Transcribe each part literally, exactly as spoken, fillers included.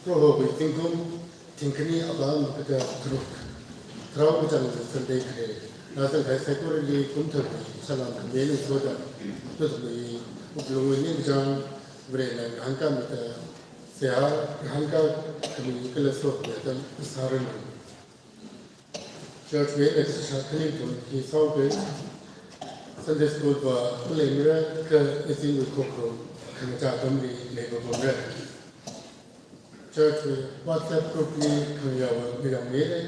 Prohowui zingkum thingkhani Āvā makada tharuk, tharao kachāng Sunday khare, rāzangkahai saikorali kumthangwui salam khami eina soda, nathumwui wuklungwui ningkachāng Varena ngahānkāmida seihā ngahānkā khami kala sokhami atam sāranu. Church wui eina kasā khaningthum hi sāuke. Sunday school va maleimara kha azingwui khokharum khangachā atamli leipapamra. Church wui WhatsApp group li khangayāva mayangmara,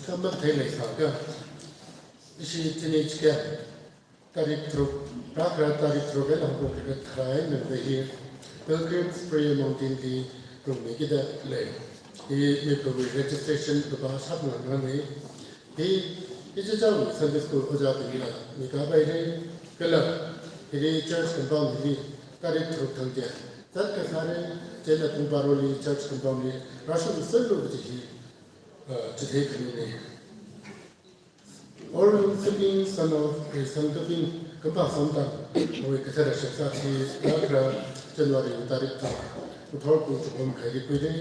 kha makathei leisākha, ishi teenage camp, tarik tharuk, rākhara tarik tharuk eina hapok tarik tharā eina va hi Pilgrim's Prayer Mountain li rungmikida lei. Hi Manipurwui registration lupā shāphangna nganei. Hi, hi ichichāwui Sunday school ojābingla mikāpaira, kala hili church compound hili tarik tharuk thang chi zatkasāra, chieina pung baroli church compound li rāshungsanlu kaji hi, uh, chithei khanina. Orun Kaping, son of, eh, Sangkaping, Kampha Samtang, awui kathara shakzat hi rākhara January tarik tharā, ngathor pung thum makhai li khuira.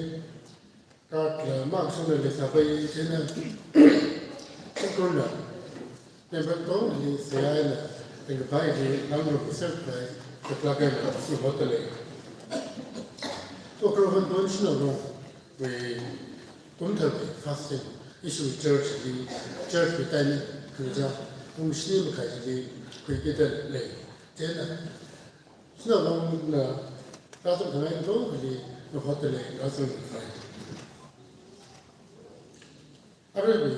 Katla makashungna leisāpai, chieina Okrona, member katongali seihā eina tengkapai hi langrum sāpai, saklāk eina sihotda lei. Okra Honbon Shanao Long wui kumthangwui fasting, ishi church li, church wui timing khangachā pung shini makhai chili khuikida lei. Chieina Shanao Longna rāzangkhangai katongali nahotda lei, rāzangkhavai. Aruiwui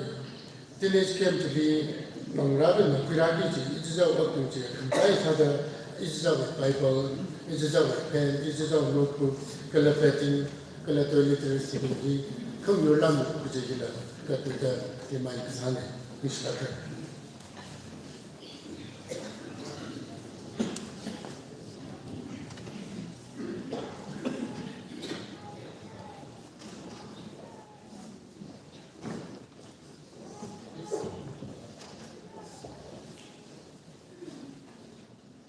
teenage camp chili manglā eina khuirāki kaji ichichāwui ot tung chi khangatei sāda, ichichāwui Bible, ichichāwui pen, ichichāwui notebook, kala bedding, kala toiletries sibing hi khangayurlamu kaji hila katuida remind kasāna. Ningshilāka.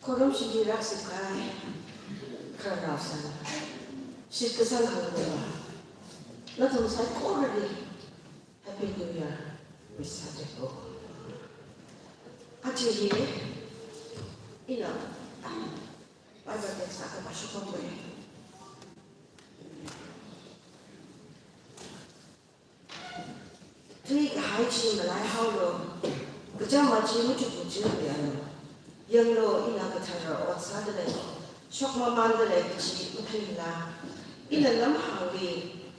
Khorumshili rāshapkahai khararnaosa, shitkasang khangathumva, nathum saikorali Happy New Year wish sāchao. Aja hi ina Bible text akha pāshok pamra. Thuikahai chi malaihaolu, kachāma chi machukuchilu. Yanglu, ina kathara ot sāda lei, shokmamānda lei kaji matheila, ina lamhāngli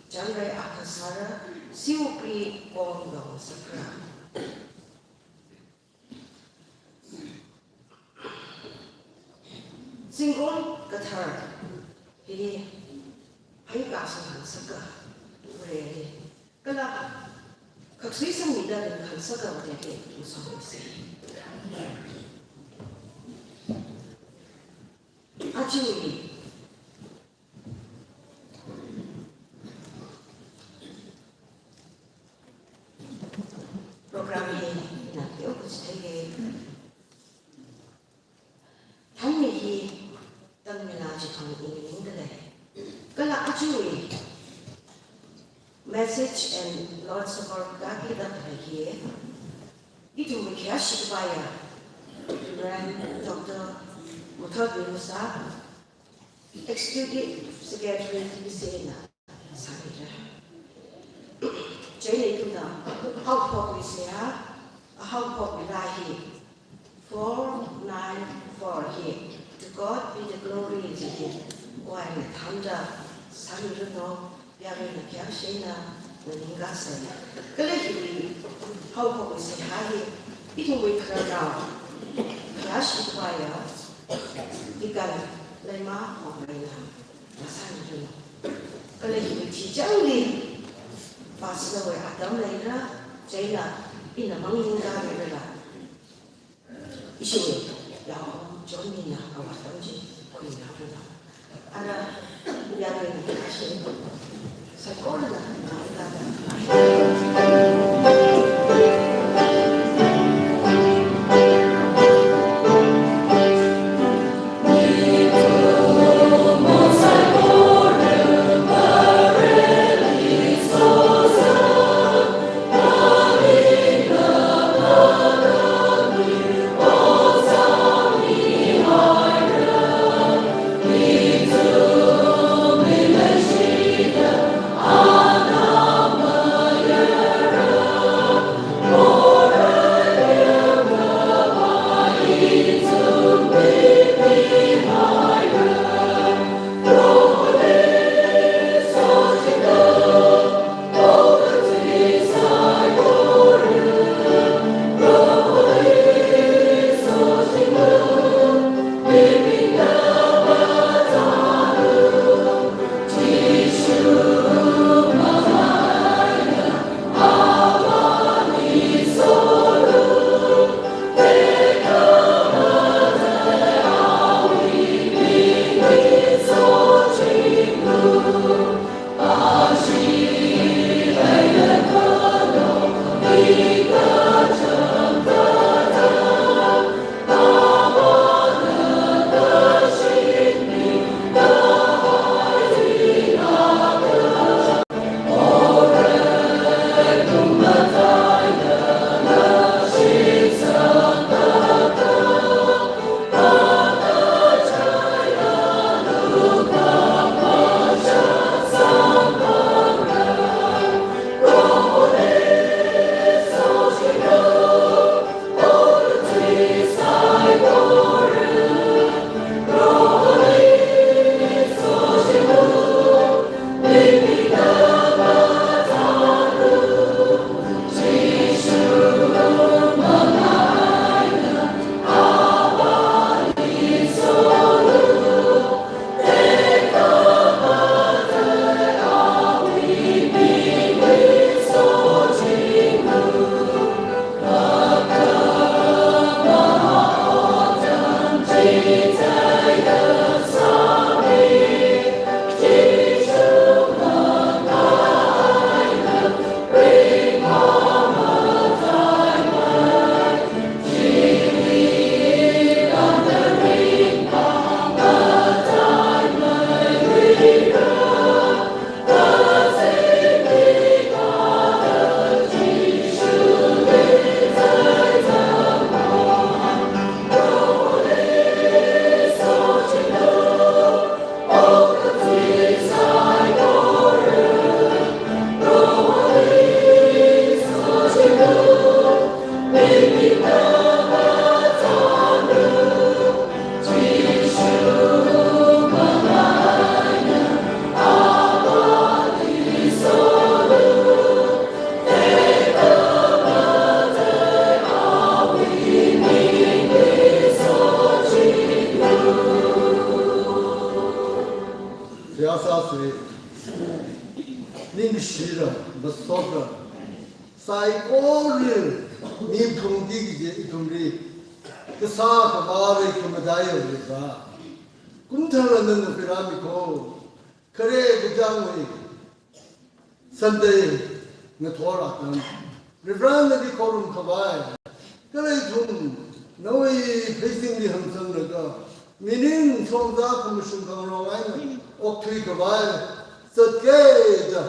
chanrai akha sāra, siwukli kong long sākra. Zingkum kathar hi haikasang hangsaka Vareli, kala khaksui sangmida ringkhansaka Vareli masotmisa. Ajawui program hi ina teokha chitheiya. Thangmi hi tangmila chithang ina ningda lei. Kala ajawui message and Lord's Supper kaki da khalei hi ithumwui khayāshi kapaiya Reverend Doctor Muthot Ningsa, Executive Secretary T B C na sāmira. Chieina ithumna haophokwui seihā, haophokwui laa hi four nine four hi, "To God be the glory" kaji hi, wai na thanda sāmiranu, Yarui na khayāshi eina nganingkasei. Kala hiwui haophokwui seihā hi ithumwui khararnao khayāshi kapaiya Deacon Leima Hongreina sāmiranu. Kala hiwui chichangli pastor wui atam leira, chieina ina mang ningkamirala, ishiwui Yao John mina awui atam chi khuingaranu. Ara, yaruina khayāshi saikorana nganingkada. sāsei. Ningshira, masotla. Saikora, mipung di kiji ithumli. Kasā kavāli khamataiya Varivara. Kumthāla nana khuirāmi ko. Khare kachangwui Sunday ngathor atam, Varivara nali khorum khavai, kala ithum nawui pheisingli hāngsanglaga, mirin shongza khamashung khangarong eina okthui khavai, zatke da,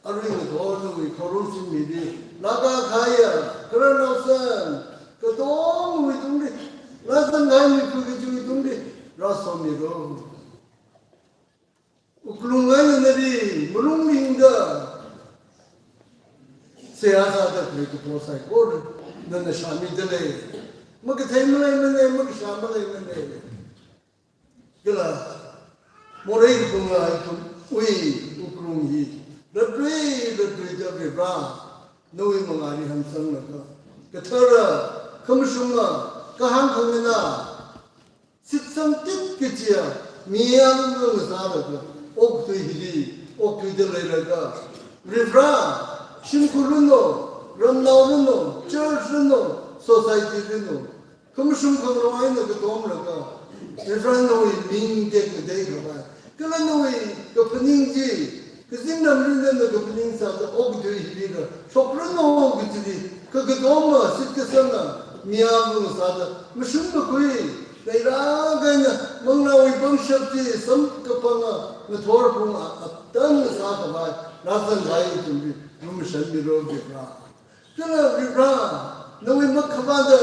arui ngathor nawui khorumshim hili, lākakahaiya, khararnaosan, katongawui tungli, rāzangkahai mikhui kajiwui tungli, rāsomiro. Wuklung eina nali malung lingda, seihā sāda khalei kapo saikora nana shāmida lei. Makathei maleimana, makashā maleimana. Kala, morei kaphunga ithumwui wuklung hi, latrei, latrei da Varivara, nawui mangāli hāngsanglaga, kathara, khamashunga, kahāng khanganā, shitsangtit kajiya, mi yanglu ngasālaga, okthui hili, okthuida leilaga, Varivara, shimkhur luno, ramnao luno, church luno, society luno, khamashung khangarong eina katomlaga, Varivara nawui ming tekmatei khavai, kala nawui kaphaning chi, kazingramli nana kaphaning sāda okthui hilila, shokrano kajili, kakatoma, shitkasanga, mi yanglu ngasāda, mashun makhui, leilāk eina, manglāwui pangshap chi, samkaphanga, ngathor pung a, atam ngasā khavai, rāzangkahai ithumli, lumashanmiro Varivara. Kala Varivara, nawui makhavāda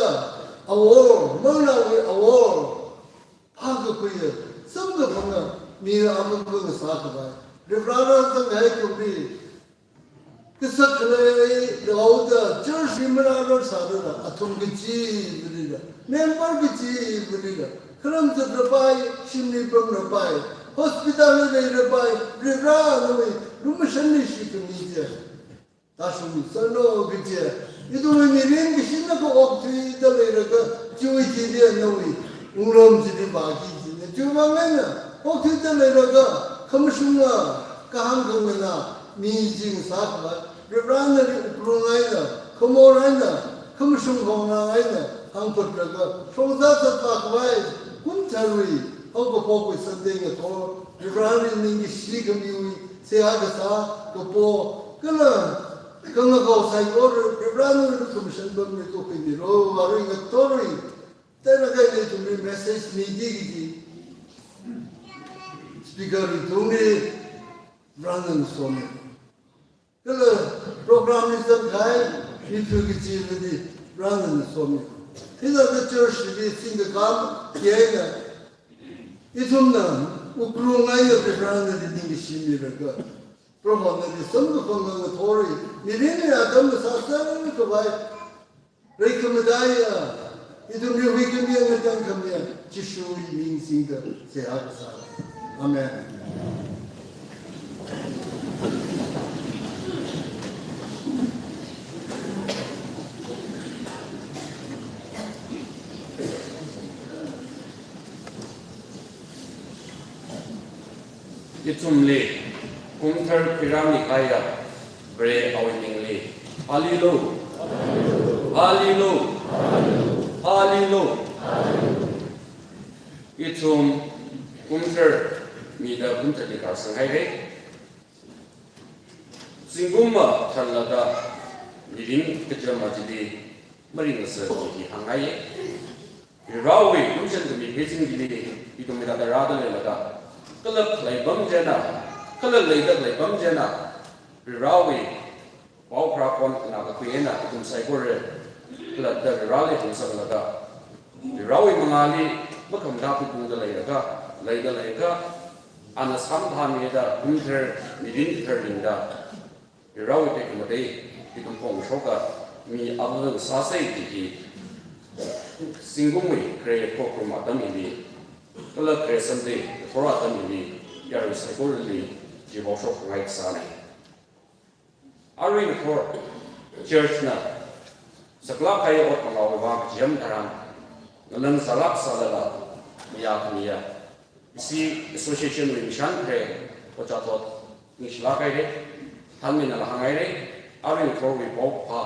awor, manglāwui awor, phākakhuiya, samkaphanga, mi amang ngasā khavai, Varivara rāzangkahai ithumli, kasak khalei laoda, church li marārar sālala, athum kachiva̱lila, member kachiva̱lila, kharam zatrapai, shimli pamrapai, hospital li leirapai, Varivara nawui, lumashan leishikhami chi. Tāshungmisano kaji, ithumwui mirin kashinna ka okthuida leilaga, chiwui chili nawui wungram chili vāki kajina. Chiwui vang eina, okthuida leilaga, khamashunga, kahāng khanganā, mi chi ngasā khavai, Varivara nali wuklung eina, khamor eina, khamashung khongnā eina, hāngphutlaga, shongza zatvā khavai, kumtharwui, haokaphok Sunday ngathor, Varivarali ningkashi khamiwui, seihā kasā, kapo, kala, kangakao saikora, Varivara nawui lukhamashan pamli tukhuimiro, arui ngathorwui, tena kaili ithumli message midi kaji, speaker wui tungli, Varena somi. Kala program li zangkahai, mikhui kachivali, Varena somi. Hithāda church li singkakam, kayāna, ithumna, wuklung eina Varena ningkashimiraga, Prohona nali samkaphang ngathorli, mirinli atam ngasāsang khavai, reikhamataiya, ithumli huikhamiya ngatangkhamiya, Jishuwui ming singda seihā kasā. Amen. Ithumli, kumthar khuirāmi kahaiya, Vare awui mingli. Hallelujah. Hallelujah. Hallelujah. Ithum kumthar mida kumtharli karsang haira. Zingkum mathālada mirin kacham chili maringasak hi hānghai. Varivarawui lumashan khami pheisinghili ithum hithāda rāda leilada, kala khalei pam china, kala leida khalei pam china, Varivarawui paokhara khon khanā kakhui eina ithum saikora khalatta Varivarali hāngsanglaga, Varivarawui mangāli makhamathā phungda leilaga, leida leilaga, ana samphāmida kumthar mirin kathar ringda, Varivarawui tekhamatei ithum phongshoka mi avāva̱ sāsei kaji hi, zingkumwui khare khokharum atam hili, kala khare Sunday ngathor atam hili, yarui saikorali chivaoshok khangai kasāna. Arui ngathor church na saklāk kahai ot pangao vang kachiham tharan, ngalang sālāk sālala, mayākhamiya, ishi association wui mishan khare, Ojā Thot, ningshilāk haira, thānminala hānghaira, arui ngathorwui paophā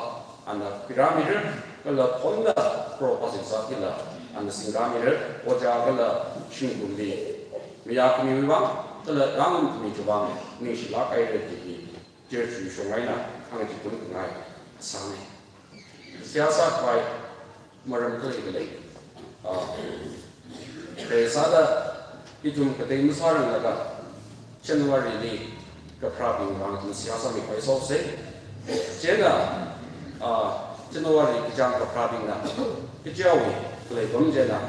ana khuirāmira, kala phonda Proho pazin sākila ana singrāmira, ojā kala shimkhurli mayākhamiwui vang, kala rāngamkhami chiwui vang ningshilāk haira da hi, church wui shong eina hāngchithei ngai sāna. Seihā sākhavai maram khalei khalei. Ah, khalei sāda ithum katei masāranglaga January li kapharābing vang ithum seihā sāmikhavai sāsa. Chieina, ah, January kachāng kapharābingna, kachiwui khalei pam chieina,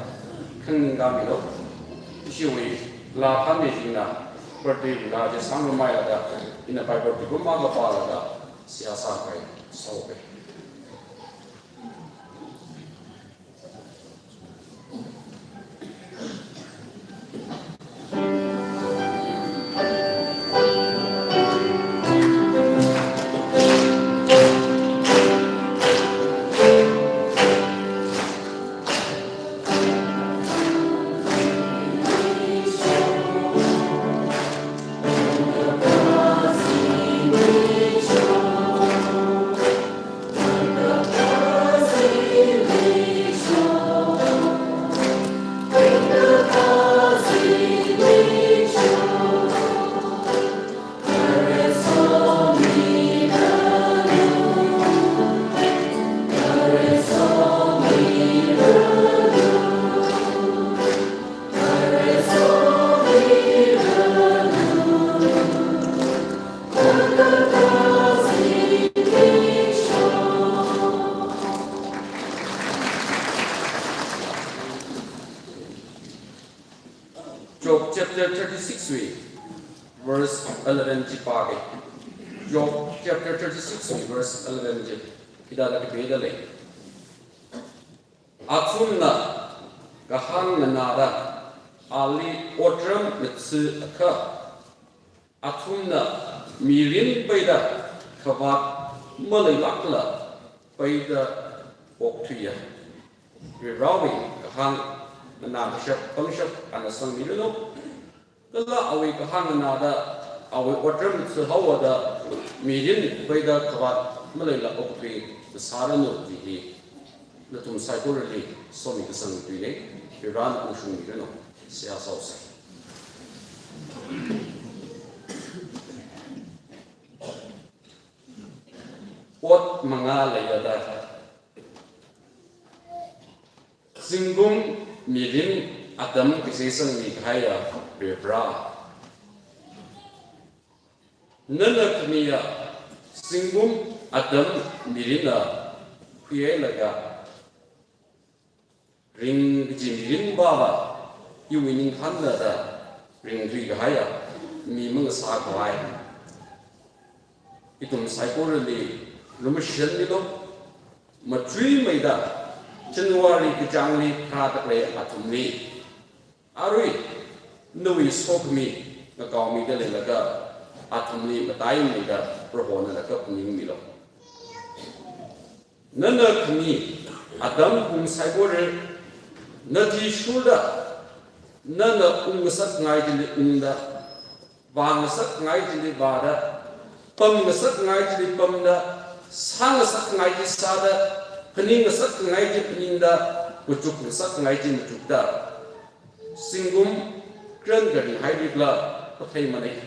khangning kamilu. Ishiwui laa thānmibingna, birthday wui laa chi sāngarumhaida, ina Bible chi pam akha pālaga, seihā sākhavai sāsa. Job chapter thirty-six wui verse eleven chi pāga. Job chapter thirty-six wui verse eleven chi hithāda kapida lei. Athumna kahāng nganāda ali otram mathāakha, athumna mirin peida khavāt maleilākla peida okthuiya. Varivarāwui kahāng nganā kashap pangshap ana sangmiranu. Kala awui kahāng nganāda, awui otram mathāhaoda, mirin peida khavāt maleila okthui sāranu da hi nathum saikorali somi kasang tuina, Varivarāna ungshungmiranu, seihā sāsa. Ot mangā leiya da. Zingkum mirin atam kasā sangmi kahaiya Varivarā, nana khamiya zingkum atam mirinna khuihailaga, ring kaji mirin vāva, iwui ningkhānna da ringthui kahaiya mi mangasā khavai ithum saikorali lumashanmilu. Machuimeida January kachāngli pharāda khalei athumli, arui nawui sokhami ngakaomida leilaga athumli mataimeida Prohona nana kaphaningmilu. Nana khami atam kum saikora nati shurda, nana ungngasakngai chili ungda, vāngasakngai chili vāda, pamngasakngai chili pamda, sāngasakngai chi sāda, phaningngasakngai chi phaningda, machukngasakngai chi machukda, zingkum kran kari hairikla patheimanei.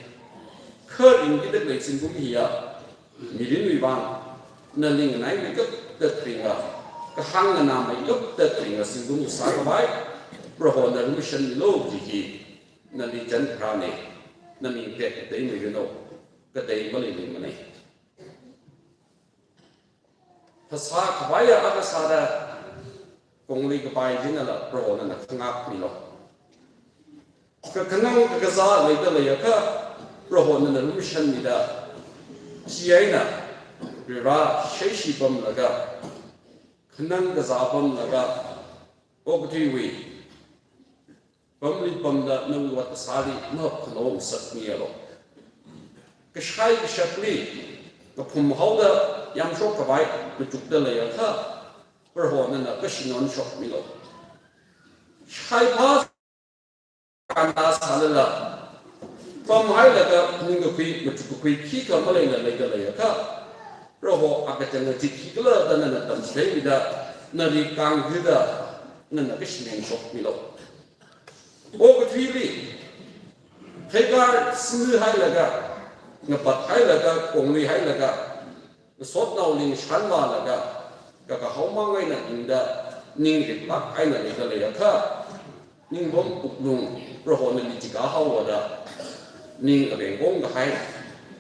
Kha ringkida khalei zingkum hiya mirinwui vang, nali nganaimeikapta kharinga, kahāng nganāmeikapta kharinga zingkum sā khavai Prohona lumashanmilu da hi nali chānpharāna. Naming tekatei miranu, katei maleileimanei. Phasā khavaiya akha sāda kongli kapai chinala Prohona nana khangakmilu. Kakhanang kakazā leida leiakha Prohona nana lumashanmida, chieina Varivarā shaishi pamlaga, khanang kazā pamlaga, okathuiwui pamli pamda nawui ot kasāli mahap khanongasakmialu. Kashai kashakli kaphum haoda yamshok khavai machukda leiakha Prohona nana kashinon shokmilu. Shaiphā kanda sālala, Pamhailaga ningkakhui, machukkakhui khikha maleila leida leiakha, Proho akachang chi khikhala da nana tamchitheimida, nali kangkhuida, nana kashimeng shokmilu. Okathuili, Hagar singluihailaga, ngapathailaga, kongluihailaga, ngasotnao ling shanvālaga, kakahaomang eina ingda, ning riklāk eina leida leiakha, ningpam wuklung, Prohona nali chikā haowa da, ning aveng kongkahai,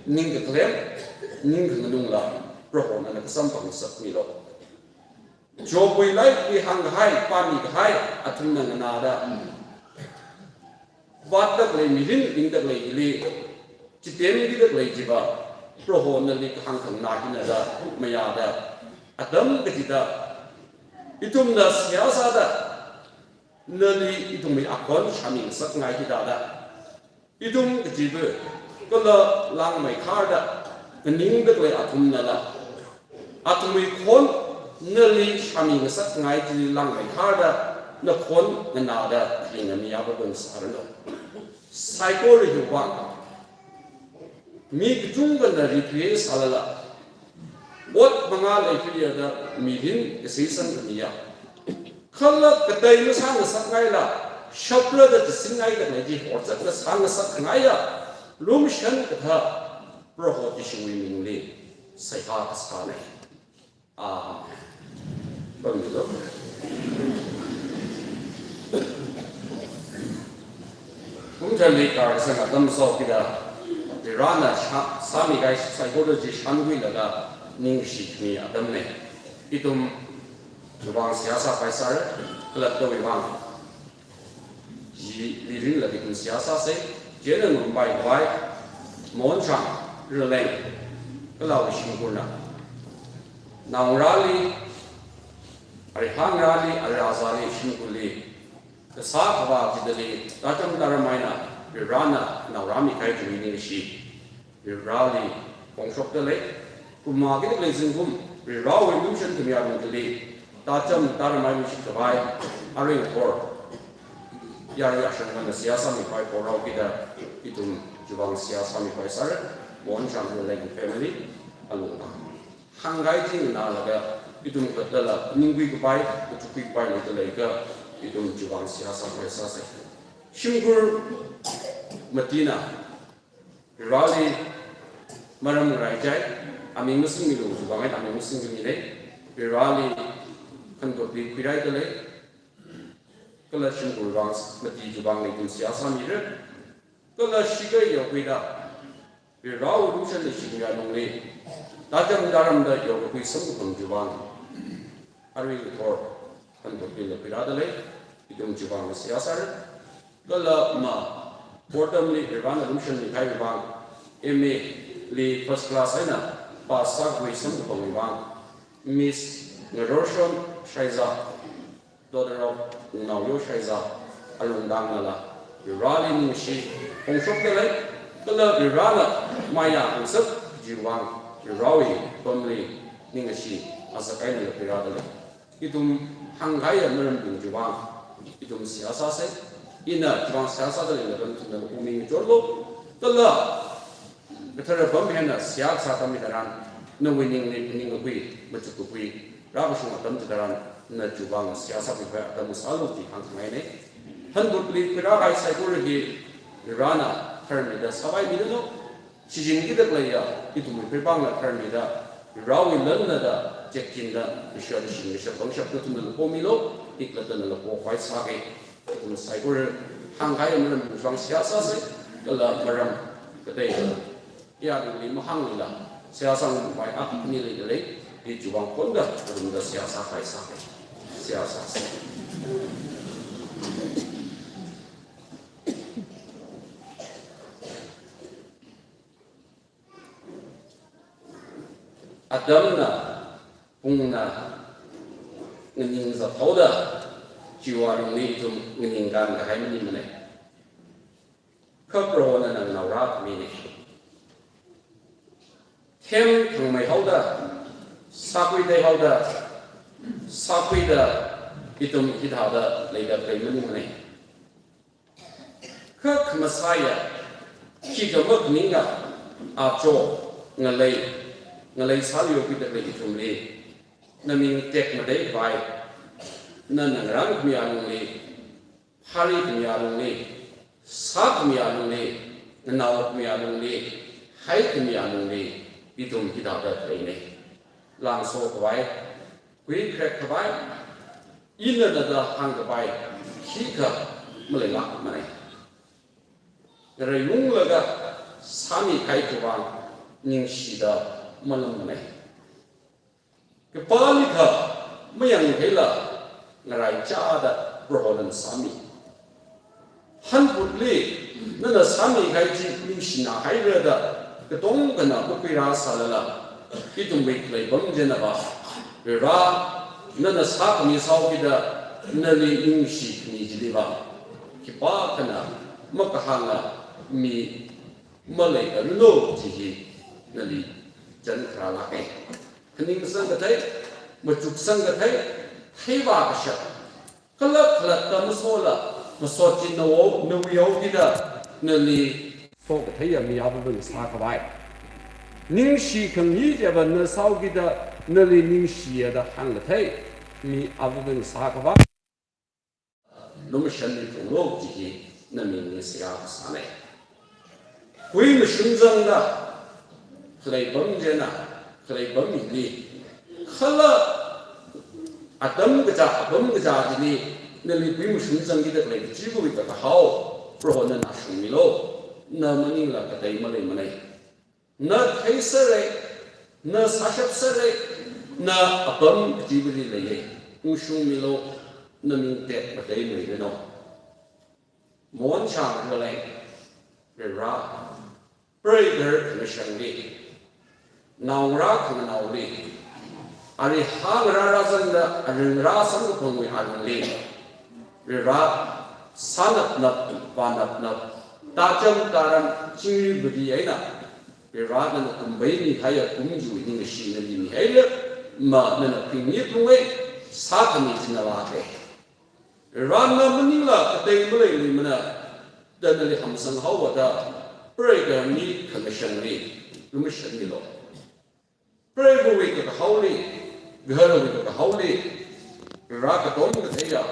ning kakhalem, ning khanganungla, Prohona nana kasamphangngasakmilu. Jobwui lairikli hāngkahai, pāmikahai, athumna nganāda, vātda khalei mirin, ringda khalei hili, chitemkida khalei chiva, Prohona nali kahāng khanganā hina da, mayāda, atam kachida, ithumna seihā sāda, nali ithumwui akhon shāmingasakngai hithāda, ithum kachiva, kala langmeikharda, nganingda khalei athumnala, athumwui khon nali shāmingasakngai chili langmeikharda, nakhon nganāda, ringami yāpabang sāranu. Saikora hiwui vang, mi kachungkhana rithui sālala, ot mangā leiphiya da mirin kasei sangkhamiya. Kala katei masāngasakngaila, shaprada chisingngaida khalei chi horzatda sāngasakngaiya, lumshan kathā, Proho Jishuwui mingli, seihā kasāna. Amen. Pamlu. Kumchali karsang atam sāhaokida, Varena sha-, sāmikahai saikora chi shānkhuilaga ningshikhami atamna. Ithum chiwuivang seihā sāpai sāra, khalattawui vang. Chili ringlaga ithum seihā sāsa, chieina ngarumpaipai, Monchang, Raleng, kala awui shimkhurna. Naongarāli, arui hangarāli, arui azāli, shimkhurli, kasā khavā chidali, tacham taram eina, Varena naongarā mikahai chiwui ningshi, Vareli phongshokda lei, kum akha khalei zingkum, Varewui lumshan khami alungli, tacham taram eina shikhavai, arui ngathor, yarui ashangana seihā sāmikhavai porao kida, ithum chiwuivang seihā sāmikhavai sāra, Monchang Raleng family, alungli. Hāngkahai chi nganālaga, ithum khalattala, ningkhuikapai, kachukhuikapai leida leiakha, ithum chiwuivang seihā sākhavai sāsa. Shimkhur matina, Vareli maram ngaraichai, aming masingmilu chiwuivang eina aming masingmilei, Vareli khangatei khuiraida lei, kala shimkhurwui vang mati chiwuivang eina ithum seihā sāmira, kala shikha yaokhuida, Varewui lumshan leishikhavai alungli, tacham taramda yorkakhui samkaphang chiwuivang, arui ngathor, khangateila khuirāda lei, ithum chiwuivang seihā sāra. Kala ma, fourth term li Varena lumshan mikahaiwui vang, M A li first class eina pass sākakhui samkaphangwui vang, Miss Ngarorshon Shaiza, daughter of Wungnaoyo Shaiza, alungli tanglala, Vareli ningshi, phongshokda lei, kala Varena mayā hāngsak chiwuivang, Varewui pamli ningshi, azak eina khuirāda lei. Ithum hāngkahai marambing chiwuivang, ithum seihā sāsa, ina chiwuivang seihā sāda leida nathumna umi ngachonlu, kala kathara pam hina seihā sāda mi tharan, nawui ningli phaningkakhui, machukkakhui, rākashung atam chitharan, na chiwuivang seihā sākakhui atam sālu chi hāngsangaina. Khangateili khuirākahai saikora hi, Varena tharmida sāpaimilanu, shichinkida khaleiya, ithumwui pheipāngla tharmida, Varewui lanna da, chekchinda, Ishāda shim, Ishāda pangshap nathumnala pomilu, ikhalattana la pokhavai sāki. Ithum saikora hāngkahai marambing chiwuivang seihā sāsa, kala maram katei, yarui mahānglila, seihā sāngarumpai akha khani leida lei, hi chiwuivang konda, ngarumda seihā sākhavai sāki. Seihā sāsa. Atamna, pungna, nganing zathaoda, chiwui alungli ithum nganingkān kahai maningmana. Kha Prohona nganao rākhamina. Them thangmeihaoda, sākhui teihaoda, sākhuida, ithum hithāda leida khalei maningmana. Kha khamasaiya, Khikha makhaninga, acho, ngalei, ngalei sāliyo kida khalei ithumli, naming tekmatei khavai, nana ngarān khami alungli, phari khami alungli, sā khami alungli, nganao khami alungli, hai khami alungli, ithum hithāda khaleina. Langso khavai, kuikharek khavai, ina nada hāngkhavai, khikha maleilākmana. Ngareilunglaga sāmikahai chiwui vang ningshida malamana. Khipālikha mayangkhaila ngaraichāda Prohona sāmi. Hanphutli nana sāmikahai chi ningshina haira da katongkhana makhuirāsālala, ithumwui khalei pam china va, Vare, nana sākhami sāhaokida nali ningshikhami chili va, khipākhana makahānga mi maleiranu chi hi nali chānkharālāka. Khaningsang kathei, machuksang kathei, theivā kashap, kala khalatta masola, masot chi nawui, nawui haokida nali sokatheiya mi avāvana sākhavai. Ningshi khangayi chiva na sāhaokida nali ningshiya da hāngkathei mi avāvana sākhavai. Lumashanmi phunglu chi hi namingli seihā kasāna. Kuimashung zangda, khalei pam china, khalei pam hili, kala atam kaja, apam kaja chili, nali kuimashung zangkida khalei kachiva̱wui kakahao, Prohona nashungmilu, na maningla katei maleimana. Na theisera, na sāshapsera, na apam kachivali leiya. Ungshungmilu, naming tekmatei mairanu. Mon shang raleng, Vare, preigaharna shangli, naongarā khanganaoli, arihā ngarā rāzangda aring rāsang kaphangwui alungli, Vare, sānapnap, vānapnap, tācham tāram, chingri bari eina, Vare, nana kumbai mihaiya kum chiwui ningshi nali mihaira, ma nana khuimi phunga, sākhami china lāka. Vare, na maningla katei maleiluimana da nali hamsang haowa da, preigaharwui khangashangli lumashanmilu. Preiva̱wui kakahaoli, gaharwui kakahaoli, Vare, katom katheiya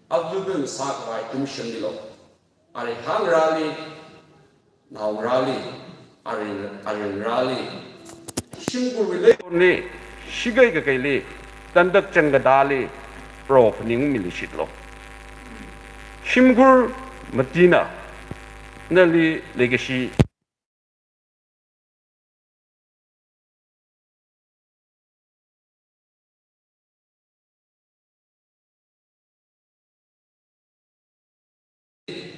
avāvana sākhavai lumashanmilu. Arihā ngarāli, naongarāli, aring, aringrali, shimkhurwui leishonli, shikai kakaili, tandak changkatāli, Proho phaningmiluishitlu. Shimkhur matina nali leikashi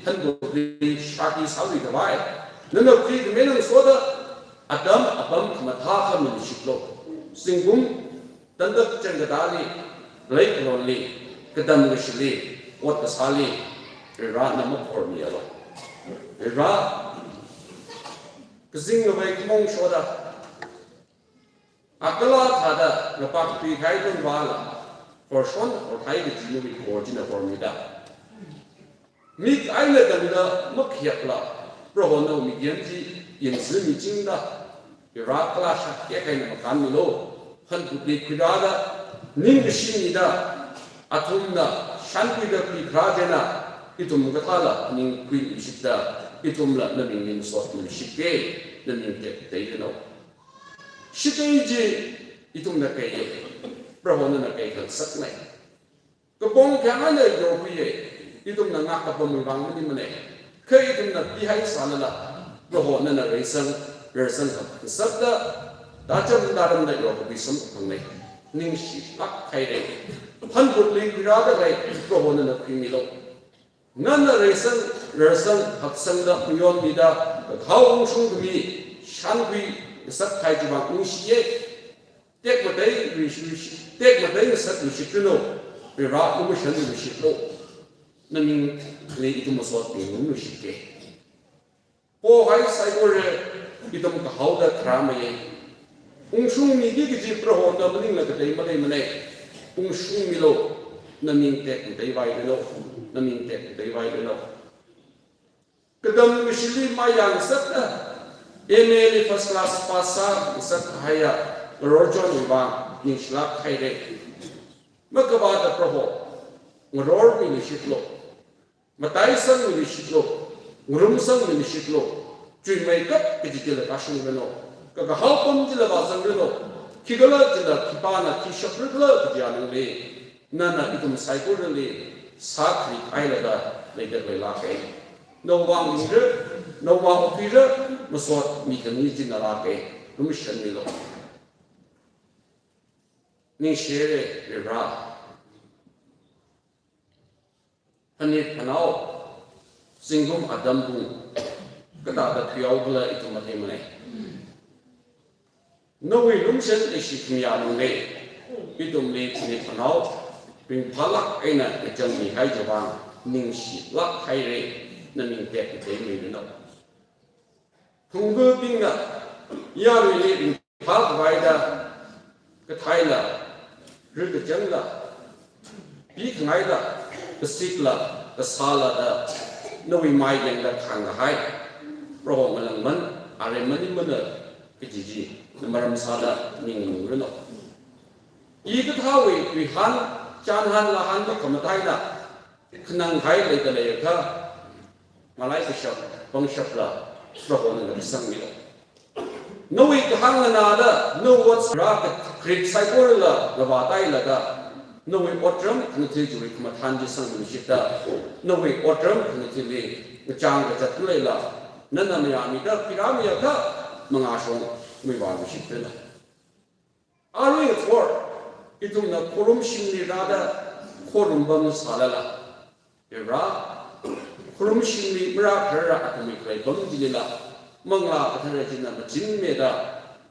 hanbokli shākhi sāluikhavai, nana khuikhami ngasoda, atam apam khamathā khamaluishitlu. Zingkum tandak changkatāli, leikalonli, katam kashili, ot kasāli, Vare, na makhormialu. Vare, kazing ngavei khamong shoda, akala thāda ngapakpi kahai tungvala, horshon horthai kaji nawui khor china hormida, mik eina tangda makhayakla, Prohona mikyan chi yangzimichingda, Vare, kala shakyak eina makānmilu, hanphutli khuirāda, ningkashi mida, athumna shānkhuida khuikharā china, ithum kathāla ningkhuiluishitda, ithumla namingli masotmiluishitke, naming tekmateiranu. Shikai chi ithumna kaiya, Prohona na kaikhangasakna. Kapong khayang eina yorkhuiya, ithumna ngak kapamwui vang maningmana. Kha ithumna pihaisālala, Prohona na reisang, reisang hak ngasakda, tācham tāramda yorkhui samkaphangna. Ningshilāk haira. Hanphutli khuirāda khalei Prohona na khuimilu. Nana reisang, reisang haksangda mayonmida, kakhao ungshung khami, shānkhui ngasak kahai chiwui vang ningshiya. Tekmatei, ningshi, tekmatei ngasakluishitranu, Vare, lumashanluishitlu. Namingli ithum masotmiluishitke. Pokhai saikora ithum kahaoda kharāmeiya. Ungshung miki kaji Prohona maningla katei maleimana. Ungshungmilu, naming tekmateivairanu, naming tekmateivairanu. Katam kashili mayāngasakta, M A li first class pass sāngasak kahaiya ngaror chonwui vang ningshilāk haira. Makavāda Proho, ngarormiluishitlu, mataisangmiluishitlu, ngarumsangmiluishitlu, chuimeikap kaji chila kashungranu, kakahao pam chila vāzangranu, khikhala chila khipāna khi shapra khala kajiya ningli, nana ithum saikorali sākhari hailaga leida leilāka. Nawui vang ningra, nawui vang okhuira, masot mikhami china lāka, lumashanmilu. Ningshira Vare. Phanit phanao, zingkum atam pung kathāda thuihaokhala ithum matheimana. Nawui lumashan leishi khamiya lungli, ithumli phanit phanao ringphālāk eina kachangmihai chiwui vang ningshilāk haira, naming tekmatei miranu. Phungbubingna yaruili ringphākhavai da, kathaila, rikachangla, pikhangaila, kasikla, kasāla da, nawui mai yangda khāngkahai Proho ngalāngman, aremani mana kaji chi na maram sāda ningungranu. Hikathāwui tuihān, chānhān lāhān makhamathāna khananghai leida leiakha, malai kashap, pangshapla, Proho nana kasangmilu. Nawui kahāng nganāda, nawui ot sāra ka-, kharit saikorala ngavātailaga, nawui otram khanathi chiwui khamathān chi sangmiluishitta, nawui otram khanathili ngachang kazat leila, nana mayāmida khuirāmiakha, mangāshong muivāluishittana. Arui ngathor, ithumna khorum shimli rāda, khorum pam sālala, Vare, khorum shimli marākharara athumwui khalei pam chilila, Manglā Kathara china machinmida,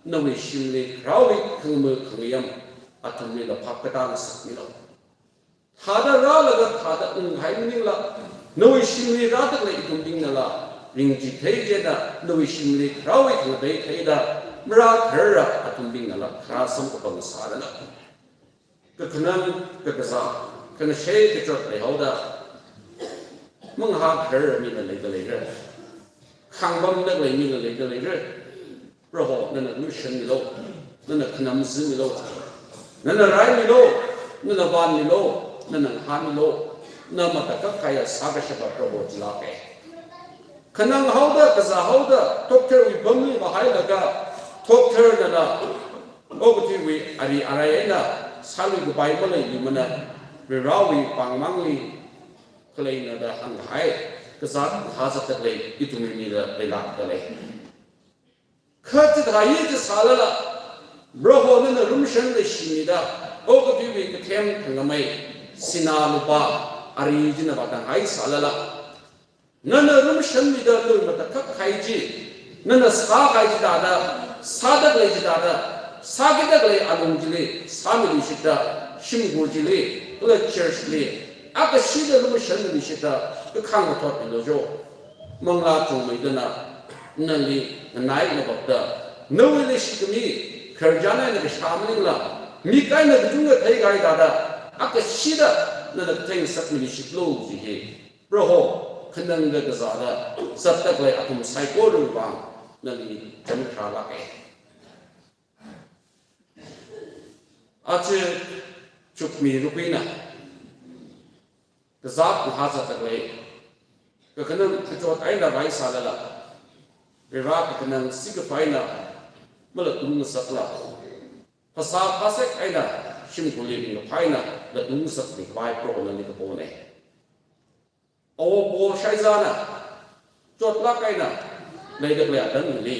nawui shimli kharāwui khangma khangayam athumlila phap katā ngasakmilu. Thāda rālaga thāda unghai maningla, nawui shimli rāda khalei ithumbingnala ringchithei chieina, nawui shimli kharāwui khangatei theida, marākharara athumbingnala kharā samkaphang sāranu. Kakhanang, kakazā, khanashei kachot leihaoda, mangahā kharara mina leida leira. Khāngpamda khalei mina leida leira. Proho, nana lumashanmilu, nana khanamzimilu, nana raimilu, nana vanmilu, nana ngahānmilu, na matakhak kahaiya sākashapa Proho chilāka. Khananghaoda, kazāhaoda, doctor wui pamli vāhailaga, doctor nala okathuiwui ari arai eina sāluikapai maleiluimana, Varewui pāngmangli khaleina da hāngkahai, kazāt hāzatda khalei ithumwui mida leilākda lei. Kha chithāya chi sālala, Proho nana lumashan leishimida, okathuiwui kathem thangkhamei, sinā lupā, ari china vātanghai sālala, nana lumashanmida nawui matakhak kahai chi, nana sākahai chithāda, sāda khalei chithāda, sākida khalei alung chili sāmiluishitta, shimkhur chili, kala church li, akashida lumashanmiluishitta, kakhang kathotmilu jo. Manglā chungmeidana nali nganai ngavapda, nawui leishikhami khararchan eina kashā maningla, mik eina kachungkha theikahai thāda, akashida nana katheingasakmiluishitlu ji hi, Proho, khanangda kazāda zatda khalei athum saikorawui vang nali chānkharālāka. Aja chukmi rukuina kazāt ngahāzatda khalei, kakhanang kachot eina rai sālala, Vare kakhanang sikaphā eina malatung ngasakla, phasā phasek eina shimkhurli ringkaphā eina latung ngasakmi khavai Proho nali kapona. Awo po shaizana, chotlāk eina leida khalei atamli,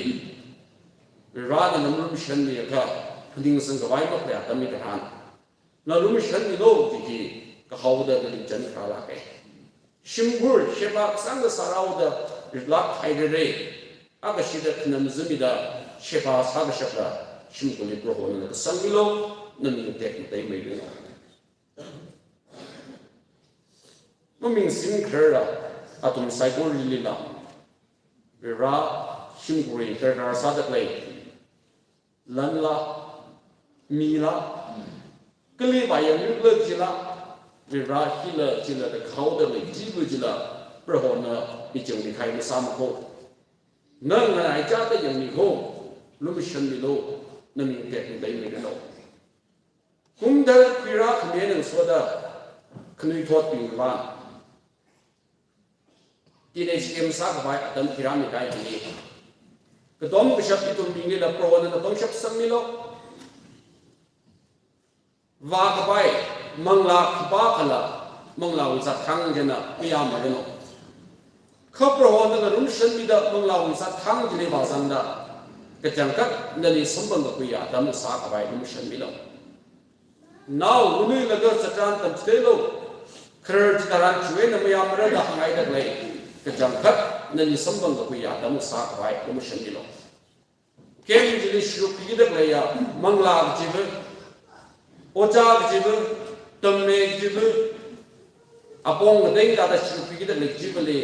Vare nana malumashanmiakha, phaningsang khavai makhalei atamli kahān, na lumashanmilu ji hi kahaoda nali chānkharālāka. Shimkhur sheba kasāngda sārāhaoda ritlāk hairara, akashida khanamzimida sheba sākashapla, shimkhurli Proho nana kasangmilu, naming tekmatei miranu. Maming singkharara athum saikoralila, Vare shimkhurwui darkar sāda khalei, lanla, mila, kali vāyanglu jila, Vare hila jila da khaoda khalei chiva jila, Prohona michingli khai masāmakho. Nana nganaichāda yangmikho, lumashanmilu, naming tekmatei miranu. Kum tharāda khuirā khami eina ngasoda, khanuithotbingva teenage camp sākhavai atam khuirāmi kahai hi. Katom kashap ithumlinglila Prohona pangshap sangmilu. Vākhavai, manglā khipākhala, manglāwui zat khang china mayāmaranu. Kha Prohona ngarumshanmida manglāwui zat khang chili vāzangda, kachangkhat nali samphang kakhuiya atam sākhavai lumashanmilu. Nao unui laga zatran tamchitheilu, kharar chitharan chiwui eina mayāmara da hāngngaida khalei, kachangkhat nali samphang kakhuiya atam sākhavai lumashanmilu. Camp chili sharuk phikida khaleiya, manglā kajiva, ojā kajiva, tamme kajiva, apong ngateng thāda sharuk phikida khalei kajivali,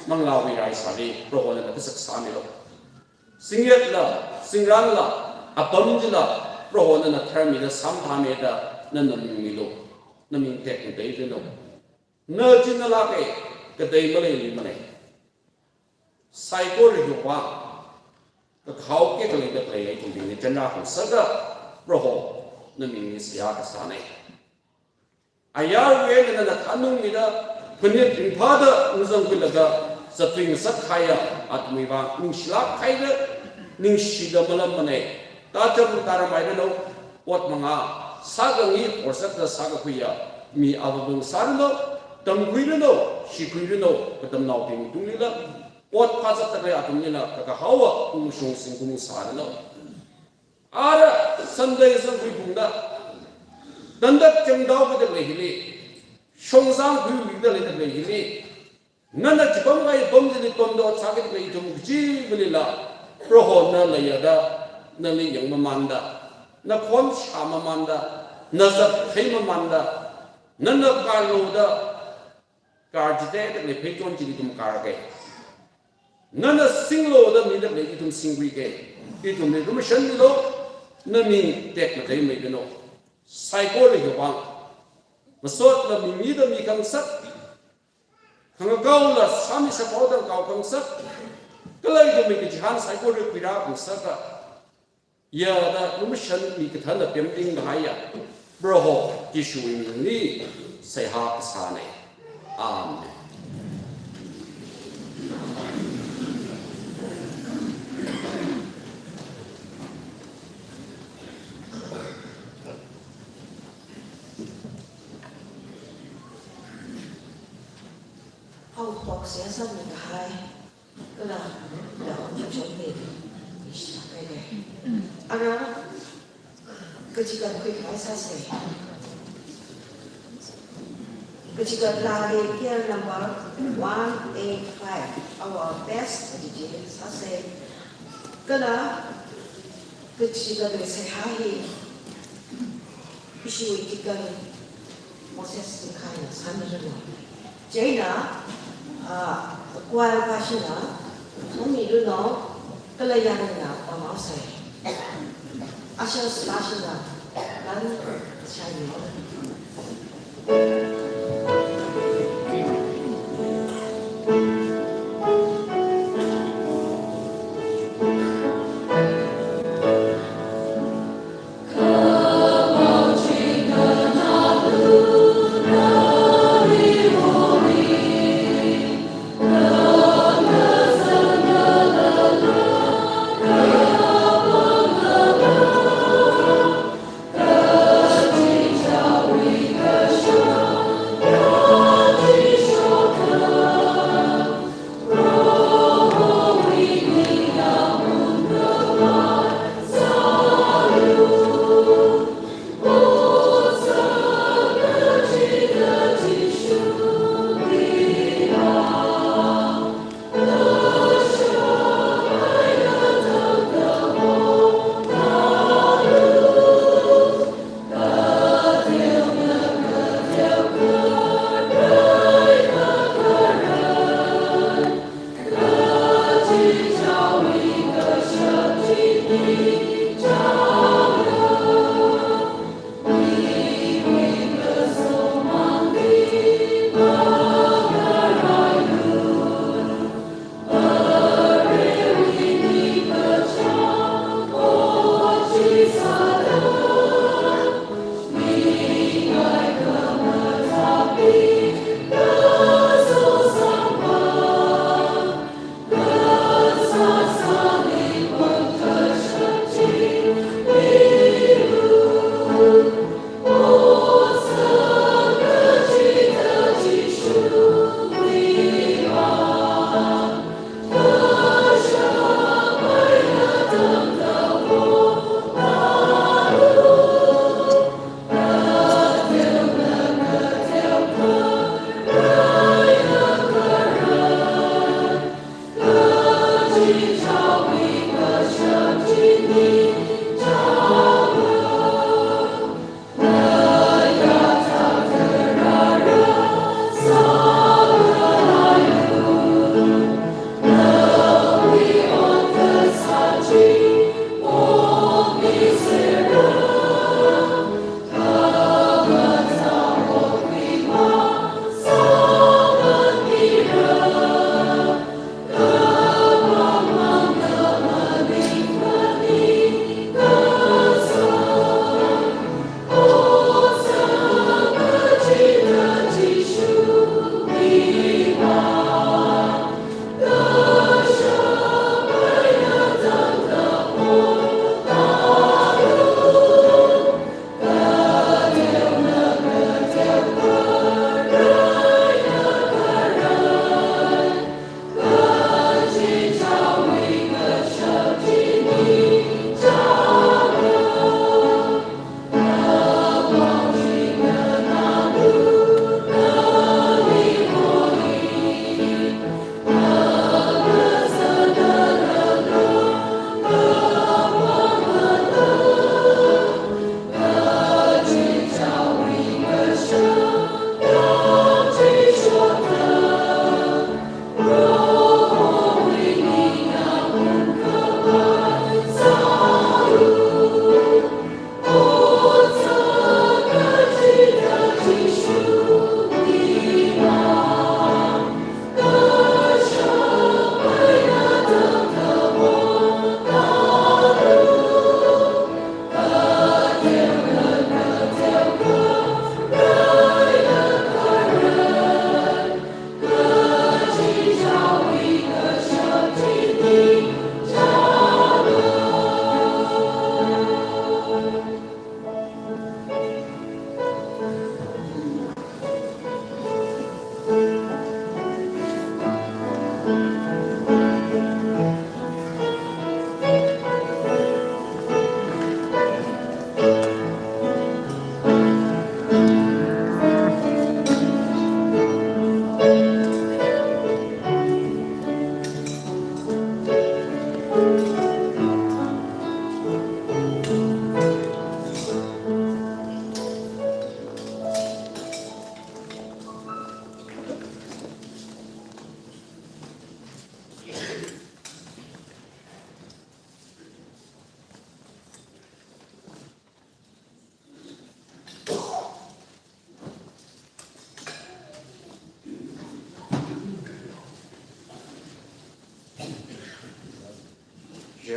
manglāwui rai sāli, Prohona kasak sāmilu. Singyatla, singranla, apam chila, Prohona tharmida samphāmida, nana mingmilu, naming tekmatei miranu. Na china lāka, katei maleimana. Saikora hiwui vang, kakhao kekali da khalei ithumli chānjam khuisāda, Proho, namingli seihā kasāna. Ayarwui eina nana thanungmida, phanit ringphāda ungzangkhuilaga, zattui ngasakkahaiya athumwui vang ningshilāk haida, ningshida malamana. Tacham tara mairanu, ot manga, sākhangai, or sākta sākakhuiya, mi avāvang sāranu, tamkhuiranu, shikhuiranu, katamnaobing tunglila, ot phāzatda khalei athumlila, kakahaowa, ungshung singkum sāranu. Ara Sunday sākhui phungda, tandat changdao kada khalei hili, shongzang khuida leida khalei hili, nana chipamkahai pam chili pamda ot sāki khalei ithum kachivalila, Prohona leiyada, nali yangmamanda, nakhon shāmamanda, nazat theimamanda, nana karloda, kar chithei da khalei pheichon chili ithum karka. Nana singloda mida khalei ithum singkhuika. Ithumli lumashanmilu, naming tekmatei miranu. Saikora hiwui vang, masotla mimida mikhangasak, khangakaola sāmi sāpao tangkao khangasak, kala ithumwui kachihān saikora khuirā khangasaka, yada lumashanmi kathāna pemting ngahaiya, Proho Jishuwui mingli seihā kasāna. Amen. Haophok seihā sāmi kahai. Kala, kala, chungchung ni, ishta kai kai. Ara, kachigat khuikhavai sāsa. Kachigat lāli gear number one eight five, Our Best kaji chi sāsa. Kala, kachigatwui seihā hi, ishiwui deacon Moses Tingkhaina sāmiranu. Chieina, ah, choir pāshina, Thongmiranu, kala Yanina pamhaosa. Ushers pāshina, lan shainu.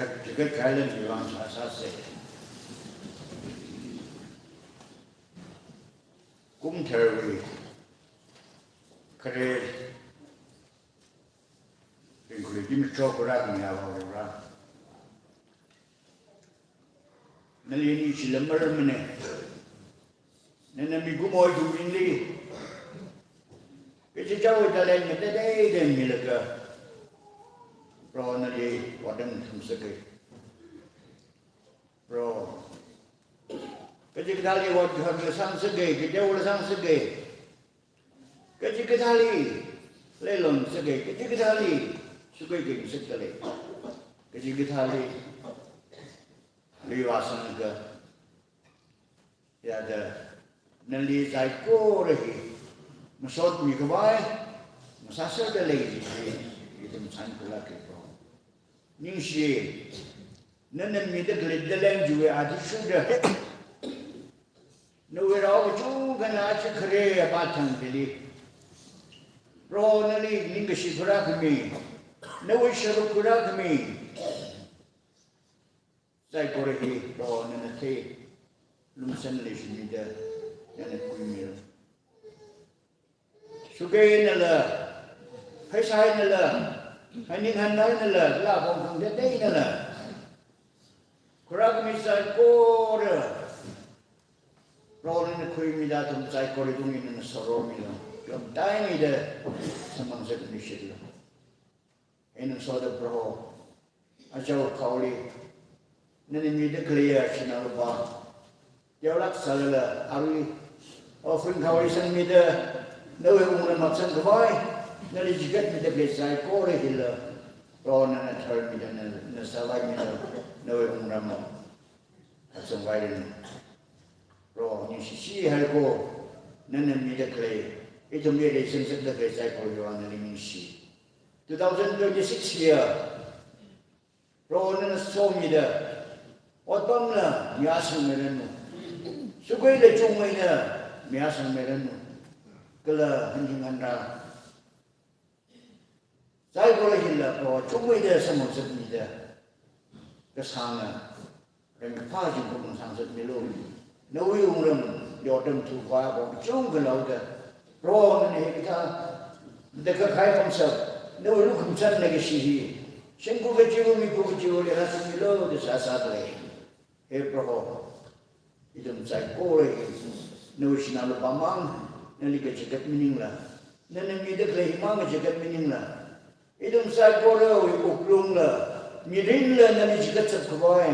Chigat kailan chiwui vang sāsāsa. Kum tharwui khare ringkhuili kim chok kura kanya vāra. Nali ningchila maramana. Nana mikumo ithum ningli kachichāwui talent ngateiteida milaga, Proho nali otram thumsaka. Proho, kachikathāli ot kharla sāngasaka, kateola sāngasaka. Kachikathāli leilon sāka, kachikathāli sukai kei ngasakta lei. Kachikathāli luivā sangka. Yāda nali saikora hi masotmi khavai masāserda lei kaji hi ithum chānkhulāka Proho. Ningshi, nana mida khalei talent chiwui athishurda, nawui rao kachungkhana aja khare apā thang chili, Proho nali ningkashi khuirākhami, nawui sharuk khuirākhami saikora hi Proho nana thei, lumsan leishimida nana khuimilu. Sukai einala, pheisā einala, haining hanna einala, kala apong khangateiteinala, khuirākhami saikora Proho nana khuimida athum saikora tungli nana soromilu. Yom taimida samphang sāngasaklu. Eina ngasoda Proho, aja khaoli nana mida khaleiya sinaolupā teolāk sālala, arui offering khaoli sangmida nawui wungram matsang khavai, nali chigatmida khalei saikora hila, Proho nana tharmida, nana sāvaimida, nawui wungram matsang khavai rin. Proho ningshi, chi haiko, nana mida khalei, ithumli leisansak da khalei saikora hiwui vang nali ningshi. Two thousand twenty-six year, Proho nana somida, otpamla mayāsangmiranu, sukaila chungmeila mayāsangmiranu, kala haining hanna saikora hila Proho chungmeida samphang sāmida, kasāna ringphā zingkum sāngasakmilu. Nawui wungramli otram thuva Proho kachungkha leoda, Proho nana hikathā da kakhai pamsak, nawui lukhamashan leikashi hi shimkhur kachiwui, mikhu kachiwuili rāsangmilu da sāsāda lei. He Proho, ithum saikora hi nawui sinaolupā mang, nali kachigat maningla, nana mida khalei hi mang kachigat maningla, ithum saikorawui wuklungla, mirinla nali chigatchap khavai,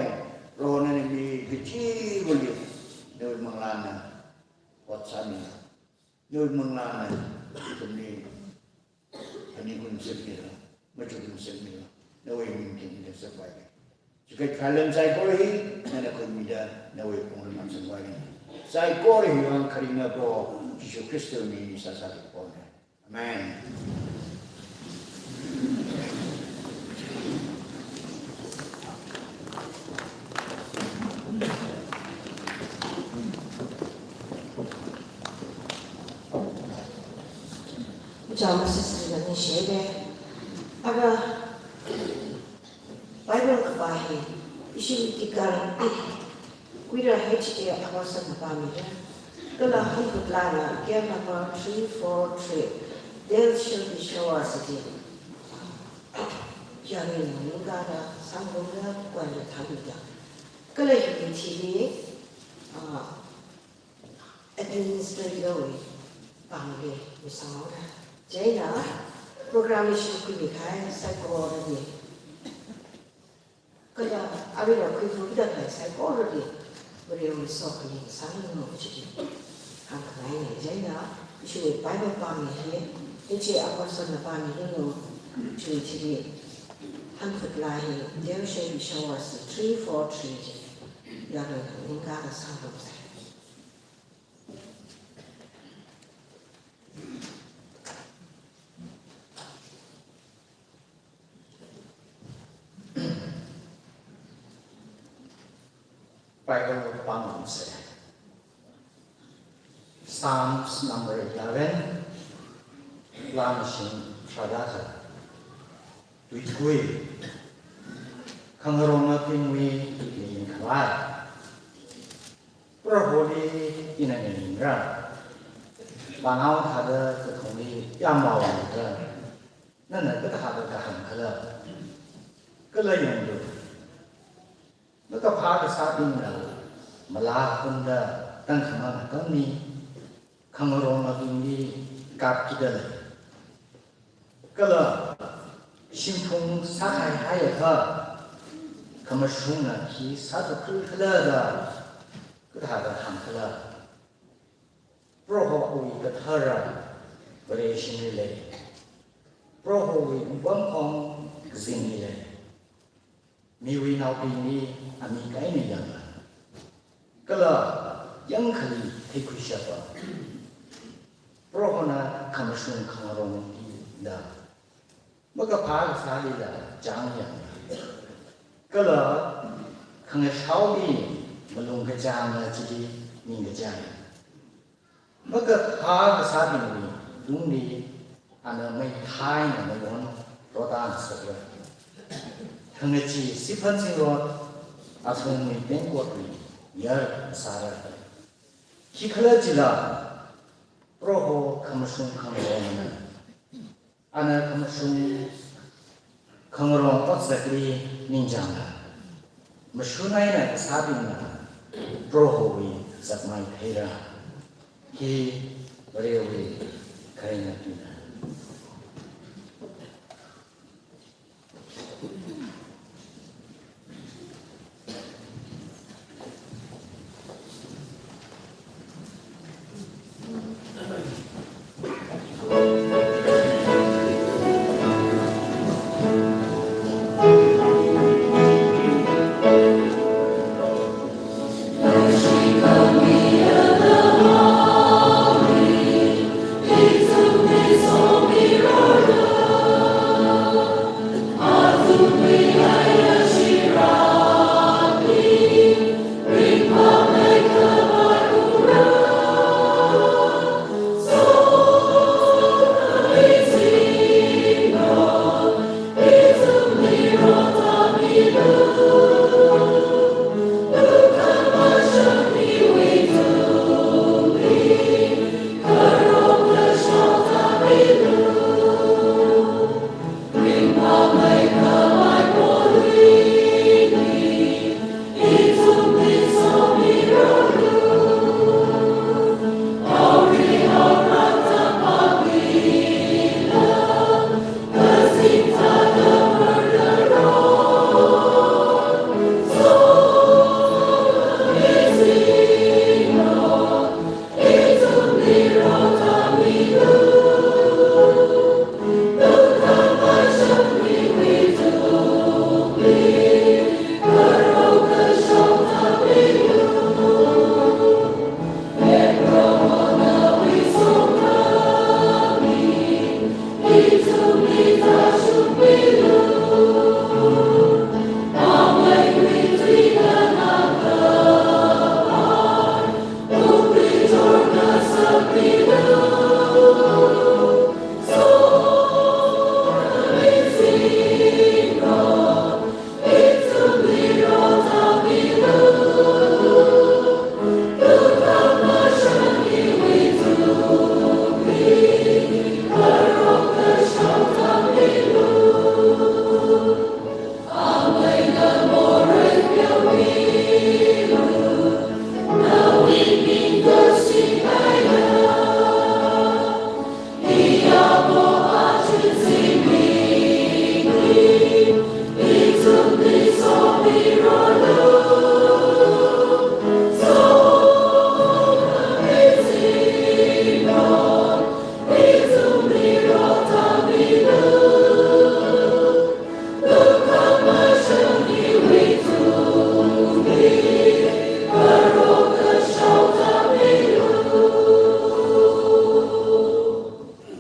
Proho nana mi kachiva̱li nawui manglāna ot sāmilu. Nawui manglāna ithumli haining khuingasakmilu, machukngasakmilu, nawui ming khingda sāvai. Chigat kailan saikora hi nana khuimida nawui wungram matsang khavai. Saikora hiwui vang kharinga Proho Jishu Khristawui mingli sāsāki Prohona. Amen. Chama sisila ni shebe. Aga Bible kapā hi ishi tikang i kuira H A Apostle na pāmira. Kala Hanphut Laa na, gate number three four three, Thou shalt be sure city. Yangli ningkada sangrum da kwai da thamida. Kala hi thili, ah, administrator wui pāngli misang haora. Chieina program ishi khuimi kahai saikorali, kala arila khuiphungda khalei saikorali, Varewui sokhami sālu kaji hi hāngkhangaina. Chieina ishiwui Bible pāmi hi H A Apostle na pāmilulu, chiwui thili Hanphut Laa hi Thou shalt be sure three four three chi. Yangli ningkada sangrumsa. Bible pāngarumsa. Psalms number eleven, laa mashing tharāda kha. Tuitui. Khangarongnabingwui mirin khavai. Proholi ina nganingra. Panao thāda kathumli yammaoda, nana kathāda kahāng khala? Kala yanglu, makaphā kasābingna malā kunda tangkhamang atamli khangarongnabingli kapkida lei. Kala shimphung sākhai haiakha khamashungna khi sāthukkhui khala da kathāda hāng khala? Prohowui kathara Vareshimli lei. Prohowui wungpamkhong kazingli lei. Miwui naobingli amik eina yangla, kala yangkhali theikhuishapa. Prohona khamashung khangarongli da, makaphā kasāli da chang yangla, kala khangashaoli malung kachāngla chili ningkachāng. Makaphā kasābingwui tungli ana meithaina mayon rotda ngasakra. Khangachee siphan singrot, athumwui tengkotwui yar sāra. Khikhalajila Proho khamashung khangarongna. Ana khamashung khangarong otsakli ningchāngla, mashun eina kasābingna Prohowui zakmai theira. Hi Varewui kharinga tuina.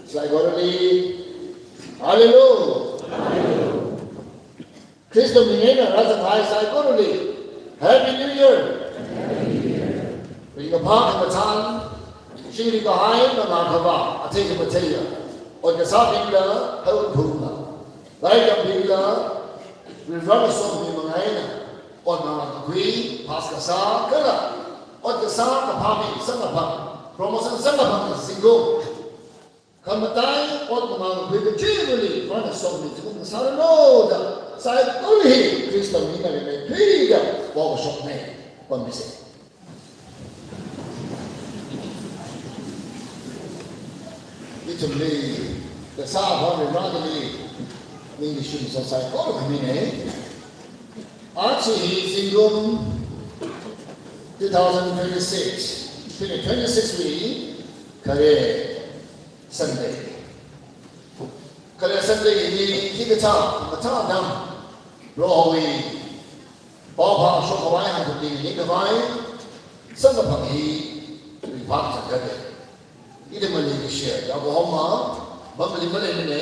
Saikorali, hallelujah. Khrista ming eina rāzanghai saikorali Happy New Year. Ringkaphā, khangachān, shiri kahai, nana khavā, athei kamatheiya, ot kasābingla, haophungla, laiyābingla, Reverend Songmi manga eina, ot mangā kakhui, pass kasā, kala ot kasā kaphā mi samkaphang, promotion samkaphang zingkum, khamatai ot mangā kakhui kachivali Varena somi zingkum kasāranu da, saikora hi Khrista mina rimeithuida vaoshokna. Pamisa. Ithumli kasā Vare Vareli ningkashi sāsai kor khamina. Aja hi zingkum two thousand twenty-six, twenty twenty-six wui khare Sunday. Khare Sunday hi hikathā, kathā dam, Prohowui paophā shokkhavai hāngda ningkhavai samkaphang hi ringphā zangda lei. Ithumli kashiya Oklahoma, bamli maleimana.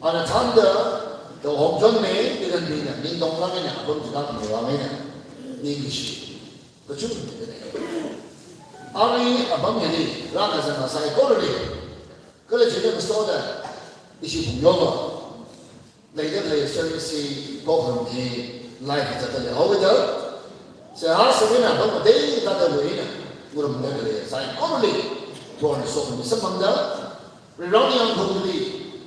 Ana thānda, da homchonmi, ithumli na, ningtonglāk eina, apam chida khamei vang eina, ningkashi kachungkha lei. Arui apam hili, rākazang saikora lei. Kala china kasoda, ishi phungyoma. Leida khalei service hi program hi live zatda leihaoda. Seihā sāmina apam ateitei tāda luina. Ngurumda khalei saikorali Prohona somi samphangda, Varewui yangkhaoli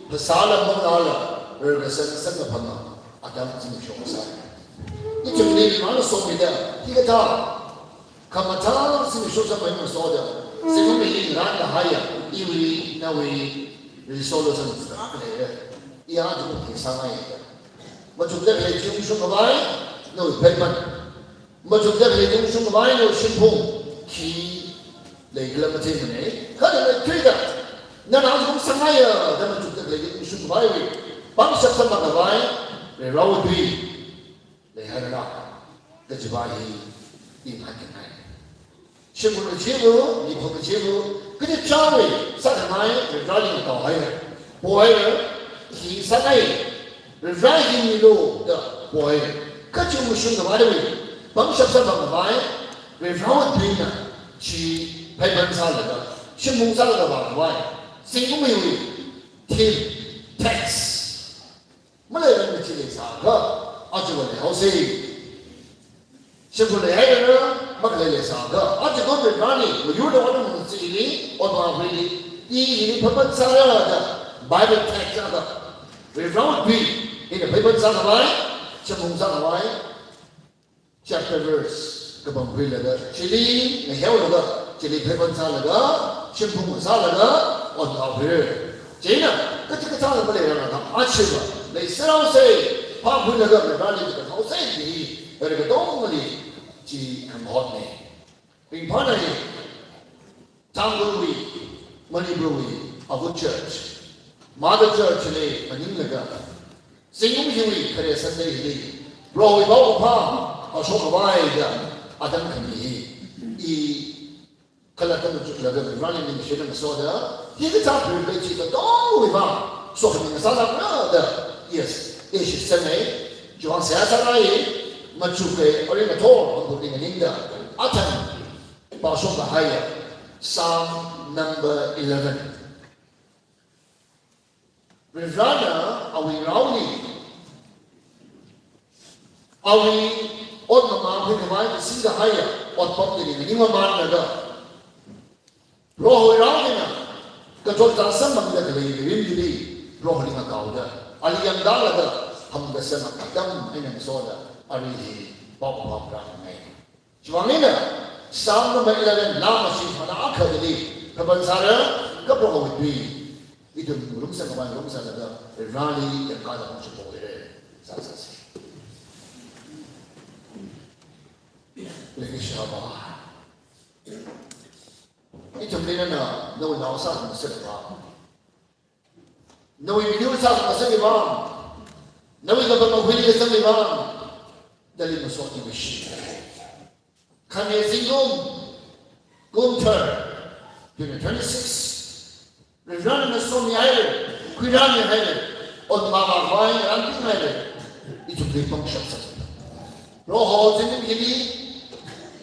phasāla manglāla, rarkasang samkaphanga atam zimiksho sāi. Ithumli Varena somida, hikathā khamathā zimiksho sāmei masoda, zingkum hi ngarān kahaiya, iwui, nawui resolution sāda khalei. Iya zingkum hi sāngaiya. Machukda khalei chi ungshungkhavai, nawui pheipan. Machukda khalei chi ungshungkhavai, nawui shimphung khi leikhala matheimana. Kha leithuida, nana zingkum sāngaiya da machukda khalei chi ungshungkhavaiwui pangshap samphangkhavai, Varewui tui leihairanu, kajiva hi i ngahānngai. Shimkhur kajiva, mikhur kajiva, kaji chāwui sākhangai Vareli ngataohaira. Pohaira, khi sāngai, Vareli milu da pohaira. Kachi ungshungkhavaiwui pangshap samphangkhavai, Varewui tuina chi pheipan sālaga, shimphung sālaga vākhavai, zingkum hiwui theme, text maleiranmei chi leisākha, aja va leihaosa. Shimkhur leihairanu, makhalei leisākha, aja va Vareli, mayurda ot mangā chili, ot mangāli, i hili pheipan sāra da, Bible text akha, Varewui tui, hina pheipan sākhavai, shimphung sākhavai, chapter verse kapangkhuilaga, chili ngaheolaga, chili pheipan sālaga, shimphung sālaga, ot mangākhuira. Chieina, kachi kathāla maleirarlaga, aja va leiserhaosa, phākhuilaga Vareli kahaosa chi, Vare katongali chi khangahotna. Ringphāna hi, Tangkhulwui, Manipurwui, Awu Church, Mother Church li maninglaga, zingkum hiwui khare Sunday hili, Prohowui paokaphā, pāshokkhavai da, atam khami hi, i khalatta machuklaga Vareli ningshina masoda, hikathā privilege katongwui vang, sokhami ngasālākra da, yes, i shitsanga, chiwui vang seihā sāngai, machuka, arui ngathor, hangkhuining ningda, athang, pāshok kahaiya, Psalm number eleven. Varena awui raoli, awui ot mangākhuikhavai singkahaiya otpamli nganingmamānlaga, Prohowui raona kachot kasā mangda khalei mirin chili, Proholi ngakaoda, ali yangkālaga, hamkasang atam eina masoda, arui hi paokaphā rāngai. Chiwui vang eina, Psalm number eleven, laa mashing phāna akha chili, pheipan sāra, kha Prohowui tui, ithum ngarumsangkhavai ngarumsanglaga, Vareli yangkāda pangshap haowa. Sāsāsa. Leikashiya Avā, ithumli nana, nawui nao sākhangasak vang, nawui video sākhangasak vang, nawui kapangkhuili kasang vang, Vare masot ningshi. Khane zingkum, kum thar, twenty twenty-six, Varena somihaira, khuirāmihaira, ot mangākhavai rāngahaira, ithumli pangshap sā. Proho zingkum hili,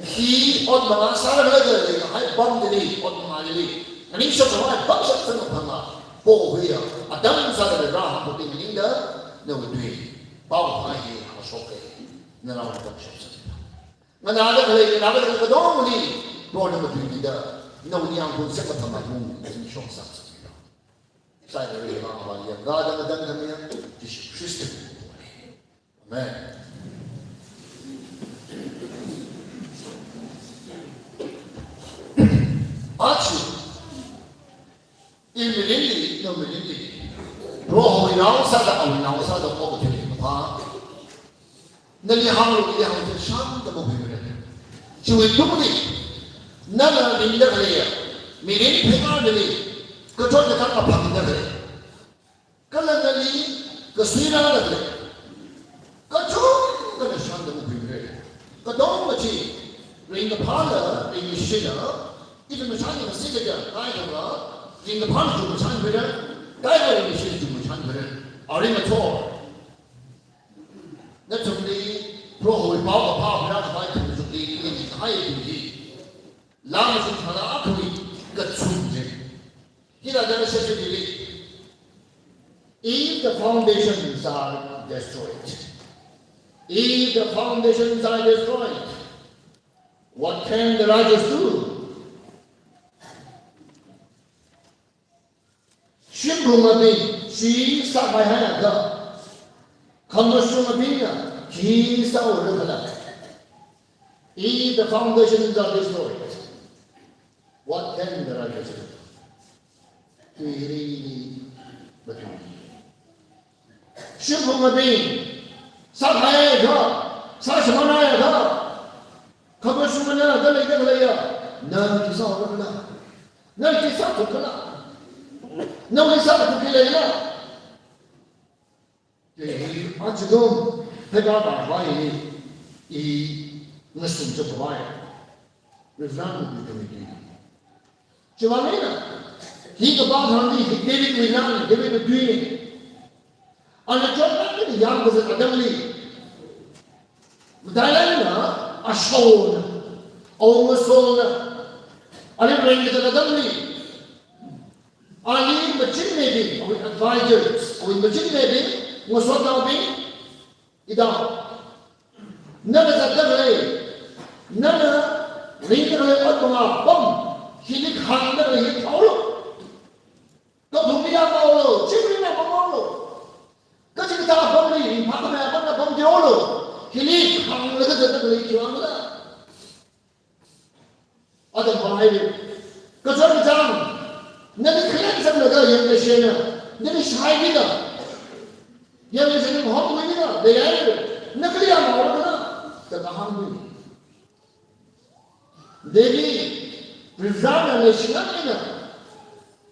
hi ot mangā sālaga leikahai apam chili, ot mangā chili, nganingshapkhavai pangshap sāngaphanga, pohuiya atam sālaga rāhāngkhuining ningda, nawui tui, Aophā hi hāngshokka, nana ungkashok sāsa. Nganāda khalei, nganāda khalei katongali, Prohona matuimida, nawui yangkun sākapam mung, sāshoksa. Saikora vang Avāva yangkāda madan khamiya, Jishu Khrista. Amen. Achu, I mirinli, nawui mirinli, Prohowui nao sāda, awui nao sāda, ko kathili kapha. Nali hānglu, ili hānglu, shānda makhuimira. Chiwui tungli, nana ringda khaleiya, mirin pheikharnali, kachot kachāng kaphāda khalei. Kala nali, kasuirāda khalei. Kachungkhana shānda makhuimira. Katonga chi, ringkaphāla, ringkashila, ithumna shān ngasila ja, kaikhava, ringkaphāla chungkashan bira, kaikhava ringkashila chungkashan bira. Arui ngathor. Nathumli, Prohowui paokaphā, Prohowui paokaphā, nathumli, ini kahai ithum hi. Lam sum thala akhawui, kachungkha. Hithāda shāshili. If the foundations are destroyed, if the foundations are destroyed, what can the righteous do? Shimphungabing, chi sākahai akha, khamashungabingna, khi sāra khala. If the foundations are destroyed, what can the righteous do? Tuiri ni batu. Shimphungabing, sākahai akha, sāshimānhai akha, khamashungana da leida khaleiya, na khi sāra khala. Na khi sāthu khala. Na khi sāthu khi leila. Hi, achikum, pheikar khavai, i, ngasum chapavai. Reverend Mukul Committee. Chiwui vang eina, hi kapā thang hi, hi Davidwui laa, Davidwui tui. Ana chotnakli yangkazat atamli. Matailāk eina, ashaona, awunga Saulna, ali ringkazat atamli. Ali machinmibing, awui advisors, awui machinmibing, ngasotnaobing, ida. Nana zatda khalei, nana ringda khalei ot manga pam, hili khangda khalei hi thaolu. Kaphung mida maolu, chingri mida maolu. Kachikathā pamli, ringphākhamei pamda pam teolu. Hili khanglaga zatda khalei khiwuivangla. Atam pāhaira. Kachot kachāng, nali khalen sanglaga yangkashena, nali shaimida, yangkashena mahomkhuimida, leihai, na kali yamhaora khala, da kahāng mi. David, Prohona leishingak eina,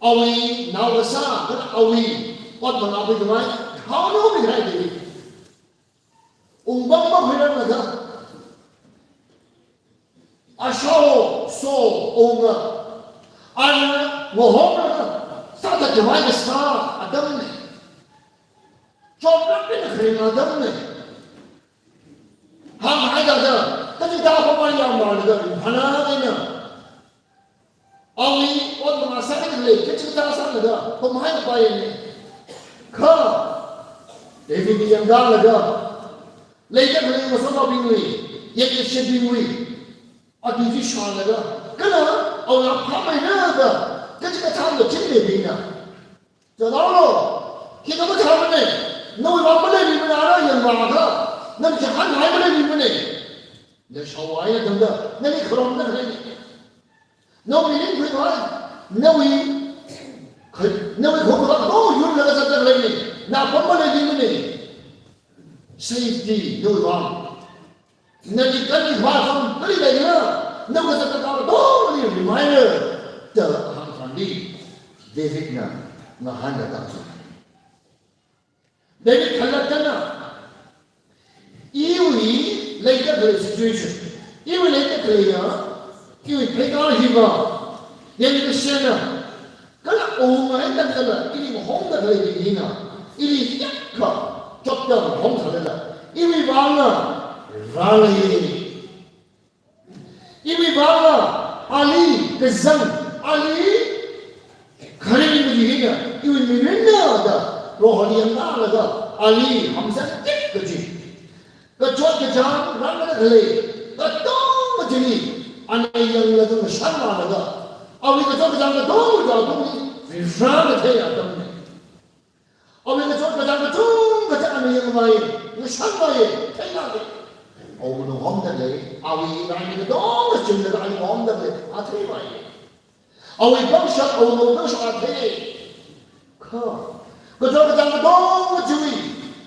awui nao kasā, kala awui ot manga khuikhavai, haonaomi kahai David. Ungpam makhuiranglaga. Ashao Saul awunga. Ana mahomlaga. Sāthatkhami kasā atamna. Chotnakli kharing atamna. Hānghaida da. Kachikathā pamli yamlaga. Phana eina. Awui ot manga sāda khalei, kachikathā sālaga, pamhai kapai eina. Kha, Davidli yanglaga, leida khalei ngasotnaobingwui, yangkashebingwui, ati chi shālaga, kala, awui phāmeida, kachikathā machinmibingna. Zathaolu, hi kamathāmana, nawui vang maleimimana, ara yangvākha, nana chihānhai maleimimana. Na shaowui atamda, nali kharomda khalei. Nawui ringkhui khavai, nawui, kha-, nawui khokha, oh, yurlaga zatda khalei, na pam maleimimana. Safety, nawui vang. Nali kanli vākam, nali leila, nawui zatda khalei, oh, nali reminder, da hāngkhanli, Davidna, ngahānda tangsa. David khalattana, iwui leida khalei situation, iwui leida khaleiya, iwui pheikar hiva, yangkashena, kala awunga eina kala, ili mahomda khalei hina, ili hiyākha chotda mahom sālala, iwui vangna, rālei. Iwui vangna, ali kazang, ali kharing kaji hina, iwui mirinna da, Proholi yanglaga, ali hamsang tik kaji. Kachot kachāng rāngda khalei katonga chili ana yanglaga ngashanvālaga, awui kachot kachāng katonga chili Varena theiya tamna. Awui kachot kachāng katonga chi ana yangvāya, ngashanvāya, theilāka. Awui nung homda lei, awui rai katonga chimlaga ana homda lei, a theivāya. Awui pangshap, awui pangshap a thei. Kha kachot kachāng katonga chiwui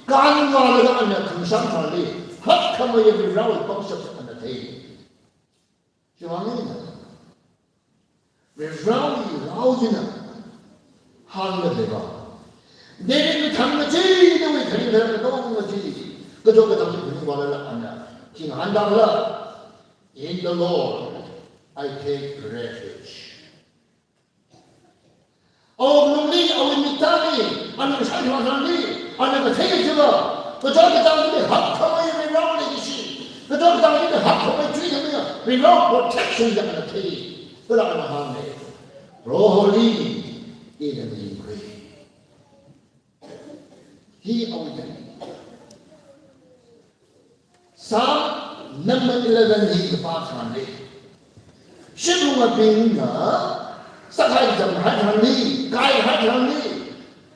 kanvālaga ana khangashan tharanli, hakkhameiya Varewui pangshap ana thei. Chiwuivang eina Varewui rao china hāngda leiva, Davidwui thang kaji, nawui kharing kharar katonga chi, kachot kachāng chi kharing vālala ana khi ngahānda khala? "In the Lord I take refuge." Awui lungli, awui miktali, ana shaikhami, ana kathei chiva, kachot kachāngli hakkhamei Varewui leishi, kachot kachāngli hakkhamei chiwui thangli Varewui protection da ana thei. Kala ana hānga, "Proholi ina ngayinkhui." Hi awui thang. Psalm number eleven hi kapā tharanli, shimlungbingna sākahai kazamhai tharanli, kaihai tharanli,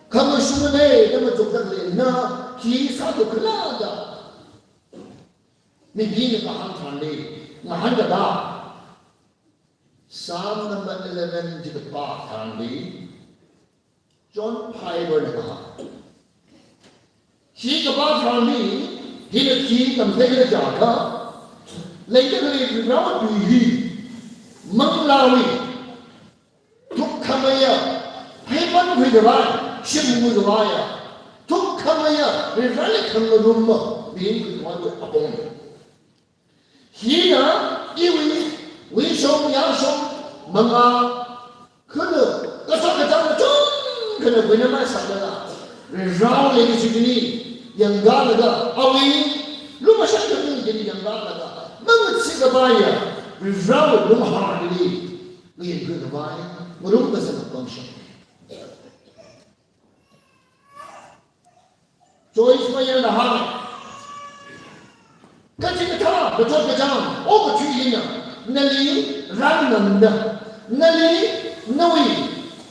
khamashunga da machukda khalei na khi sāthu khala da mibingna kahāng tharanli, ngahānkada, Psalm number eleven chi kapā tharanli, John Piperna kahāng. Hi kapā tharanli, hina khi tamtheikhala jiakha, leida khalei Varewui tui hi manglāwui thukkhameiya, pheipankhui khavai, shimkhui khavaiya, thukkhameiya, Vareli khangarumma, mirin khuikhavai apongna. Hina iwui, wuishong, yāshong, mangā, kala kachot kachāng kachungkhana khuinamai sālala, Varewui leishi chili yangkalaga, awui lumashan khami chili yangkalaga, mangatsi khavaiya Varewui lunghar chili ngayinkhui khavai, ngarum kazang pangshap. Joyce Meyerna hānga, kachikathā kachot kachāng okathui hina nali rānganāda, nali nawui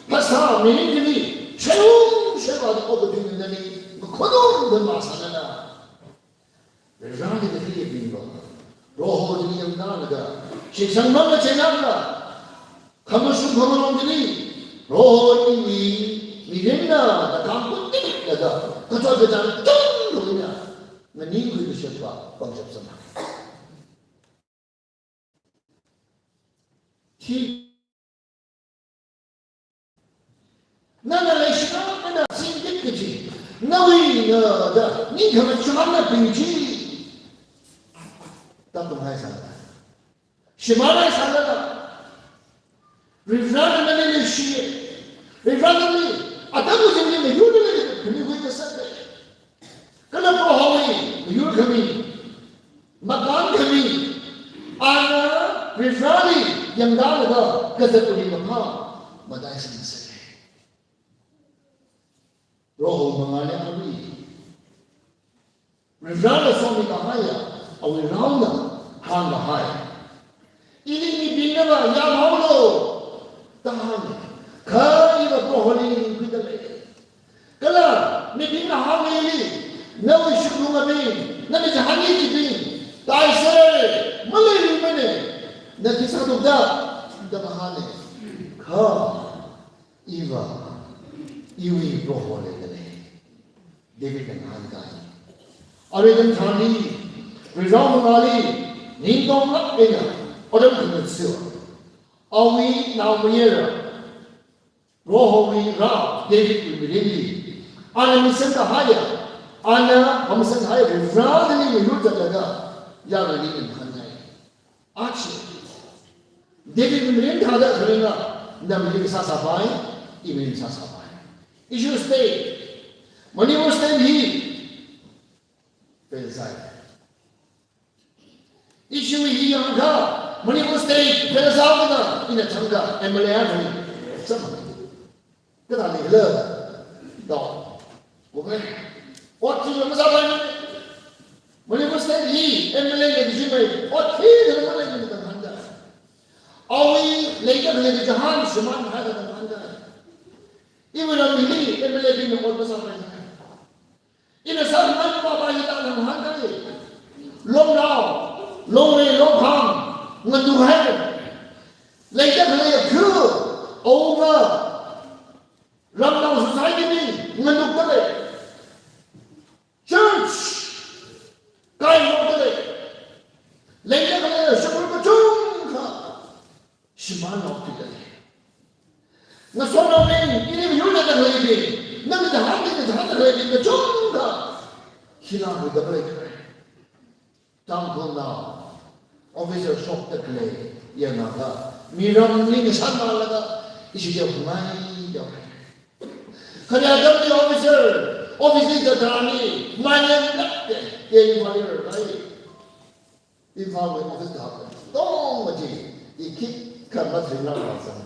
phasā mirin chili shaiung shaiva da okathuina nali ngakhonung da masālala, Vareli kathei bingva, Proholi yangkalaga, shitsangmang kacheina kala, khamashung khamalong chili, Proholi mi, mirinna da khamkut tik lada, kachot kachāng chungmeina nganingkhui kashapa pangshap samphang. Hi nana leishina, nana singkit kaji, nawuina da ningkhamachānabing chi, tatung haisālala, shimān haisālala, Varena nali leishi, Varena nali atam kachungkha miyur nali khami khuikasā lei. Kala Prohowui miyur khami, makān khami, ana Vareli yangkalaga kazat khuimaphā, mataisang sālei. Proho mangāli arui Varena somikahaiya awui raona hāngkahai, ili mibingnava yāmhaolu da hānga, kha iva Proholi ningkhuida lei. Kala mibingna hānga ili, nawui shimlungbing, nana chihān kachibing, taisei, maleiluimana, na khi sāthu da, da mahānga. Kha iva, iwui Proho leidalei. Davidna ngahānkai. Arui atam tharanli, Varewui mangāli ningtonglāk eina otram khangathā, awui naomayara, Prohowui rao Davidwui mirinli ana misangkahaiya, ana pamsangkahaiya Vareli miyur zatlaga, yarali ngahānngai. Achi Davidwui mirin thāda kharinga, na mirin sāsāpai, i mirin sāsāpai. Ishi state, Manipur state hi fail sāi. Ishi hi yangakha, Manipur state fail sāhaokida, ina thangkha M L A athang samphang. Kathāda leikhala? Dao. Kume. Ot chi lam sāpai. Manipur State li M L A leikajimei, ot hithāda maleimana da hāngda. Awui leida khalei chihān shimānhaida hāngda. Iwui ram hili M L A bingna ot masāpaimana. Ina sākhangai papa hithāda hāngda. Longnao, longlei, longkhang, nganukhaira. Leida khalei khu, awunga, ramnao society bing nganukda lei. Church kailokda lei. Leida khalei shimkhur kachungkha shimānhaokida lei. Ngasotnaobing, ili mayarda khaleibing, nana chihān, nana chihānda khaleibing kachungkha hila khuida lei. Tangkhulnao officer shokda khalei yangakha, miramli ngashanmalaga ishi teokhangai teokhangai. Khare atamli officer, office li zatda ni, mayan lakte, ye Imphal li rārai. Imphal wui office kahaka tongmati, i khikha matheingarāsang.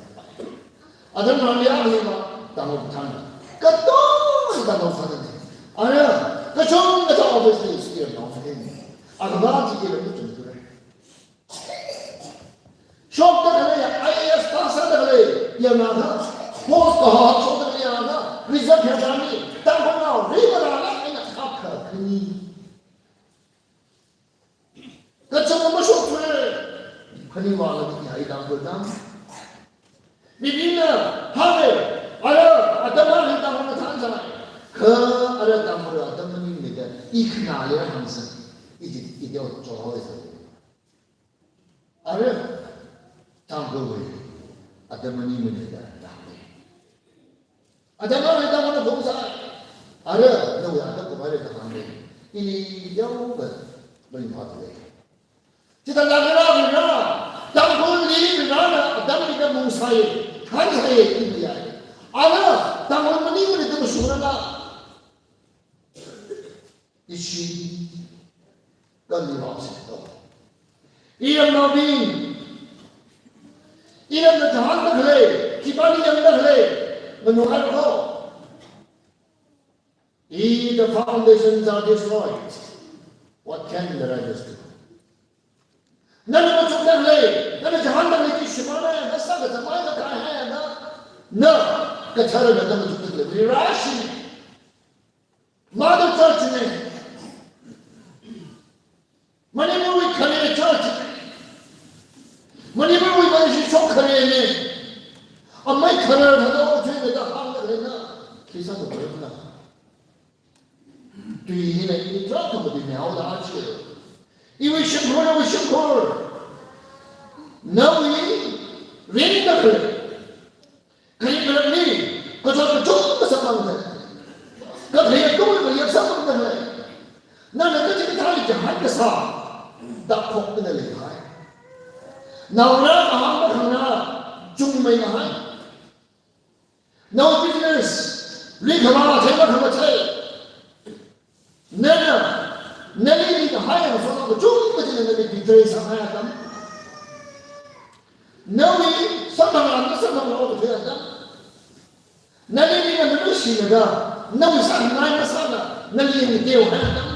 Atam rāli a hima, Tangkhul thāna. Katong Tangkhul thāna ni. Ara, kachungkha office li ishi teonao thāna ni. Akhava chi iram kachungkha. Shokda khalei, I A S pass sāda khalei yangakha, post kahak shokda khalei yangakha, result kayākha ni, Tangkhulnao rimarala eina khakha khani. Kachungkha mashokthura, khaniwui vāng hi Tangkhul dam. Mibingna hānga, ara, atam hi Tangkhulna thānsai. Kha, ara Tangkhul atam maningmana da, i khanāli hāngsang, i chi, i teochao haosa. Ara, Tangkhulwui atam maningmana da, da. Atam hi Tangkhulna phungsai. Ara, nawui atam khavai lei da hānga. Ili yaoga, maringphāda lei. Chithāda lākla rāra, Tangkhulli rāra, atamli da mungsai, thānsai, ili yai. Ara, Tangkhul maningmana da mashungrala. Ishi kali vāsi to. Iramnaobing, iramna chihānda khalei, khipāli yangda khalei, nganukhaira ko. If the foundations are destroyed, what can the righteous do? Nana machukda khalei, nana chihānda khalei chi shimānhai, na sākazāmei na kaihai na, na kathara na machukda khalei, rāshi. Mother church ne. Manipurwui khare church ne. Manipurwui bashi shok khare ne. Amei khare thāda o chwe ne da hāngda khalei na. Khi sāda khalei na. Tui hina i trakha matuimeida chi. Iwui shimkhur, nawui shimkhur. Nawui ringda khalei. Kharing kharakli, kachot kachungkha samphangda. Kakhayā tungli kayā samphangda lei. Nana kachikathāli chihān kasā, da khokda leihai. Naongarā mahāng makhangna, chungmeihai. Nawui business, ringkhavā thei makhamathei. Nana, nali ringkahai yang sona kachungkha china nali betray sāhai atam. Nawui samphangla, masamphangla kathei atam. Nali ringna nali shina da, nawui sāngai masāla, nali ringteohai atam.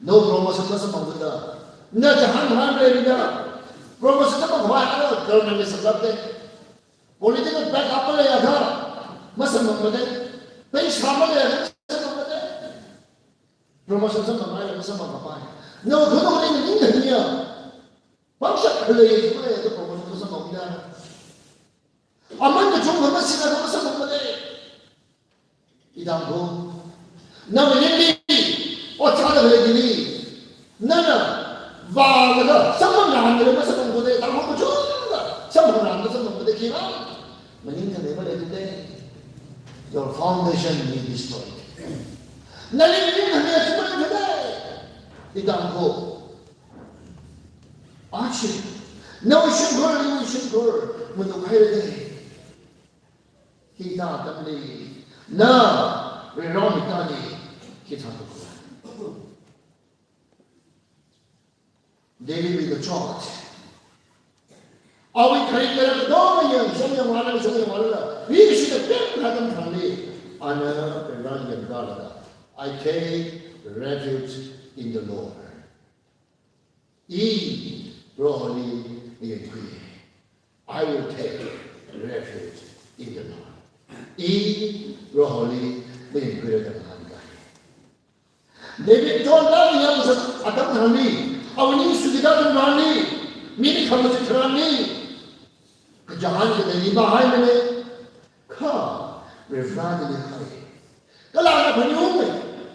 Nawui promotion masamphangda, na chihānhai leida, promotion samphangkhavai ara government li saklapte. Political backup maleiakha, masamphangmate. Pheisā maleiakha, masamphangmate. Promotion samphangmate, masamphangkapai. Nawui khunung ning ning ning ya. Pangshap khalei maleiakha promotion masamphangmida. Aman kachungkha masinakha masamphangmate. I Tangkhul, nawui ningli, ot sāda khalei ningli, nana vālaga samphangranglei masamphangkhuda, Tangkhul kachungkha samphangranglei masamphangkhuda khila, maningkhangai maleithuda. Your foundation may destroy. Nali maningkhangai chi maleithuda. I Tangkhul. Achi, nawui shimkhur, iwui shimkhur, manukhaira da. Hithā atamli, na, rirong hitani, hithā tukhu. Delhiwui kachot. Awui kharing kharak dong yang, shong yang wala, shong yang wala. Ri shi da pem kha tam khali. Ana, rirong yang kala da. I take refuge in the Lord. I Proholi mayankhui. I will take refuge in the Lord. I Proholi mayankhuira da ngahānkai. David chonda yangsa atam tharanli, awui ningsuki atam tharanli, mi khamachuk tharanli, kachihān kateili mahaimana, kha Varivarali hai. Kala ana phaningunga,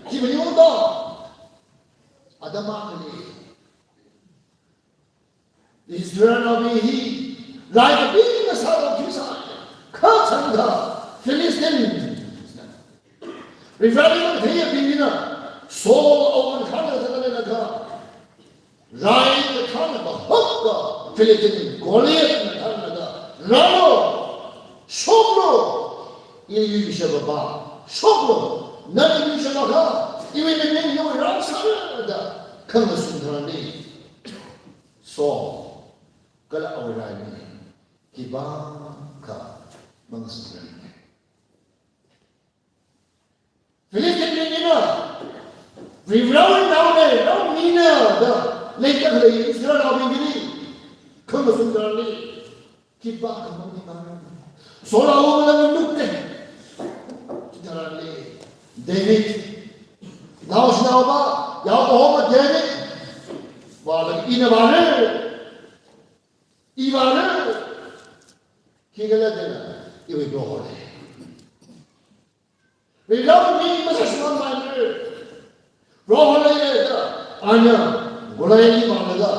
khi phaningung to, atam akhali Israelnaobing hi rai kapina sāda khuisai, kachangkhat Philistine, Israel katheiya bing hina Saul awungli khanglaga zanglaga, rai kathāna mahakka Philistine Goliath na thānlaga, rālu, shoklu, ina yuishapapa, shoklu, nana yuishapakha, iwui mirin nawui rāsāra da khangasun tharanli, Saul kala awui raimi khipākha mangasungra. Philistine bing hina Varivarawui naona, naomina da leida khalei Israelnaobingli khangasun tharanli khipākha mangasungra. Saul awungla nganukda, chitharanli David, naoshinaova, yaokahoma David vālaga, ina vāra, i vāra, khikhala da, iwui Proho lei. Varivarawui ming masāshimānmara. Proho leiya da, ana Goliath li vālaga,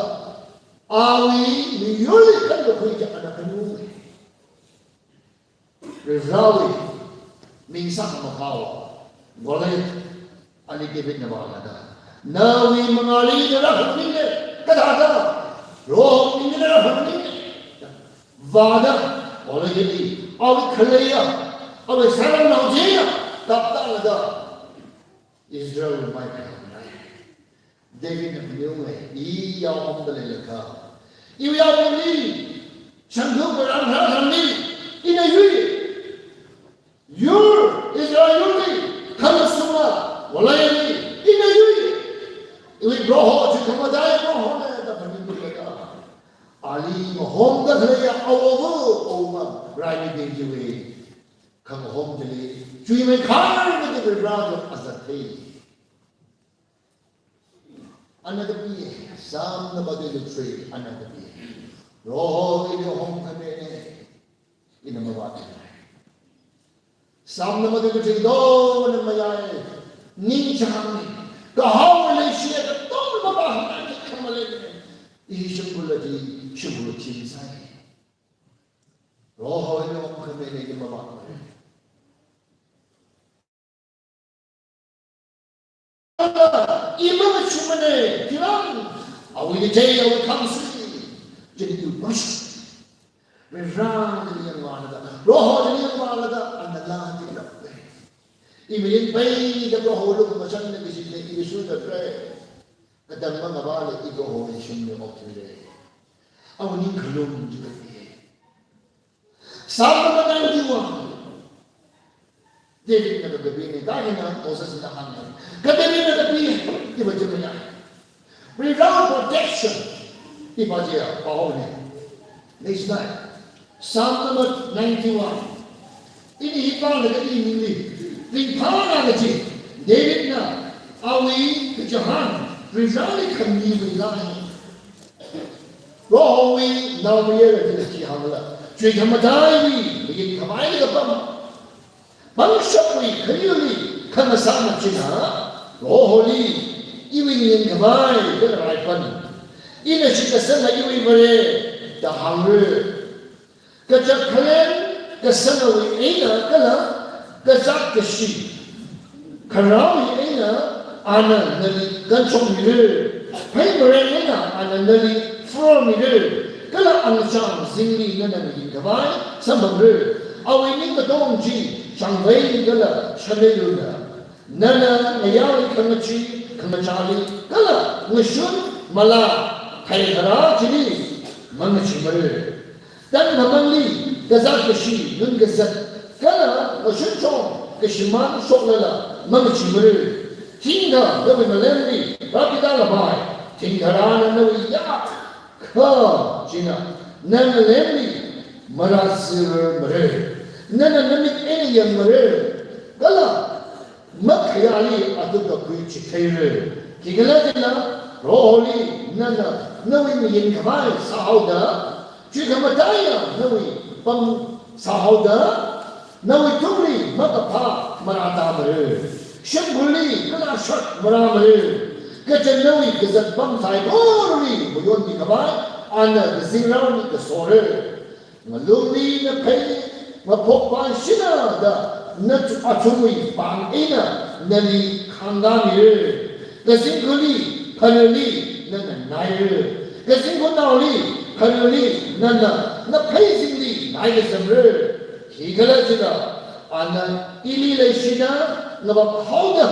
awui miyurli khangatakhui chi ana phaningunga. Varivarawui ming sākhamakhaowa Goliath, ali Davidna vālaga, nawui mangāli ina rāhāng maningla, kathāda Proho mingli ina rāhāng maninga, vāda, Goliath hi awui khaleiya, awui sārānnao chiya kaptālaga Israelwui mai phānai. Davidna phaningunga, i yaohomda leilakha, iwui yaomili shangthu kharan tharan tharanli ina yui. Yur, Israel yurli khangasunga Goliath hi ina yui. Iwui Proho chi khamataiya Prohona da phaningunglaga, ali mahomda khaleiya awo, awo ma, raimibing chiwui khangahom chili chuimeikharda Varivara chi azat thei. Ana kapi, Psalm number twenty-three, ana kapi. Proho ili homkhamina, ina mavātmana. Psalm number twenty-three dona mayai, ningchāng, kahao leishiya katong mapā hāngda khamaleimana. I shimkhurla chi, shimkhur thimsai. Proho ili homkhamina, ina mavātmana. I mangachimana, tilang, awui ngachei, awui khamsui, chili i pāshu. Varivara chili yangvālaga, Proho chili yangvālaga, ana laa tilakra. I maringphāda Proho lukhamashanna kajina i shuda khalei. Katam mangavāla i Proho ishimli okthuira. Awui ningkhalum chi kapi. Psalm number ninety-one. Davidna kakapina, da hina Mosesna hānga. Kha Davidna kapi, iva chimaya. Without protection, iva chiya, pahone. Next slide. Psalm number ninety-one. Ini hi pālaga i ningli ringphānā kaji, Davidna awui kachihān, Vareli khamiwui laa. Prohowui naomayara china khi hāngla, chuikhamataiwui mayin khavaila kapam, pangshapwui khareoli khangasāna china, Proholi, iwui ngayin khavai kala raipan, ina shitkasanga iwui Vare da hāngra. Kachak khalen kasangawui eina kala kazāt kashi kharāwui eina ana nali kanchokmira. Phei mareng eina ana nali formira. Kala angachang zingli nana ngayin khavai samphangra. Awui ning katong chi shangvei kala shanvei luna. Nana ngayāwui khangachee khangachāli kala ngashun malā theikharā chili mangachimara. Tangkhamangli kazāt kashi nun kazat kala ngashun chong kashimān shoklala mangachimara. Thingda nawui malemli rāpida lamai, thingtharāna nawui yākha china na malemli marāzirmara. Nana namik eina yangmara, kala makhayāli atuk kakhui chitheira. Khikhalajila, Proholi nana nawui mayin khavai sāhaoda, chuikhamataiya nawui pam sāhaoda, nawui tungli makaphā marātamara. Shimkhurli kalāshot marāmara. Kachāng nawui kazat pam saikorali mayonmi khavai ana kazingraoli kasora. Ngalungli naphei maphok pāshina da na chu-, achungwui pāng eina nali khāngda mira. Kazingkhurli pharali nana naira. Kazingkhurnaoli pharali nana napheizingli naikazamra. Khikhalajila, ana ili leishina ngavāhaoda,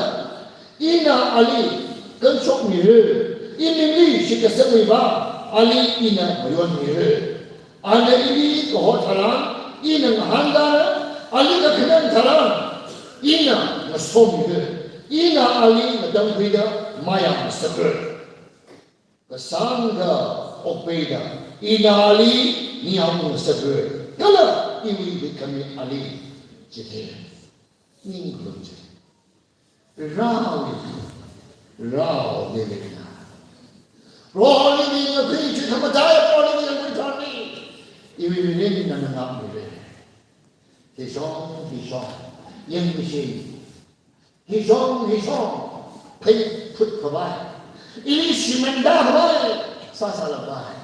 ina ali kanshokmira. Imingli shitkasangwui vang ali ina mayonmira. Ana ili kaho tharan ina ngahānda, ali kakhanang tharan ina ngasomira. Ina ali ngatamkhuida mayāngasakra. Kasāngda okpeida ina ali ningyāng ngasakra. Kala iwui khami ali chithei. Ning khulum chi. Rao, rao de le na. Proholi ningkakhui, chuikhamataiya Proholi ningkakhui tharan, iwui mirin nana ngākmira. Hishong, hishong, yangmishi. Hishong, hishong, phei phut khavai, ili shimānda khavai sāsālapai.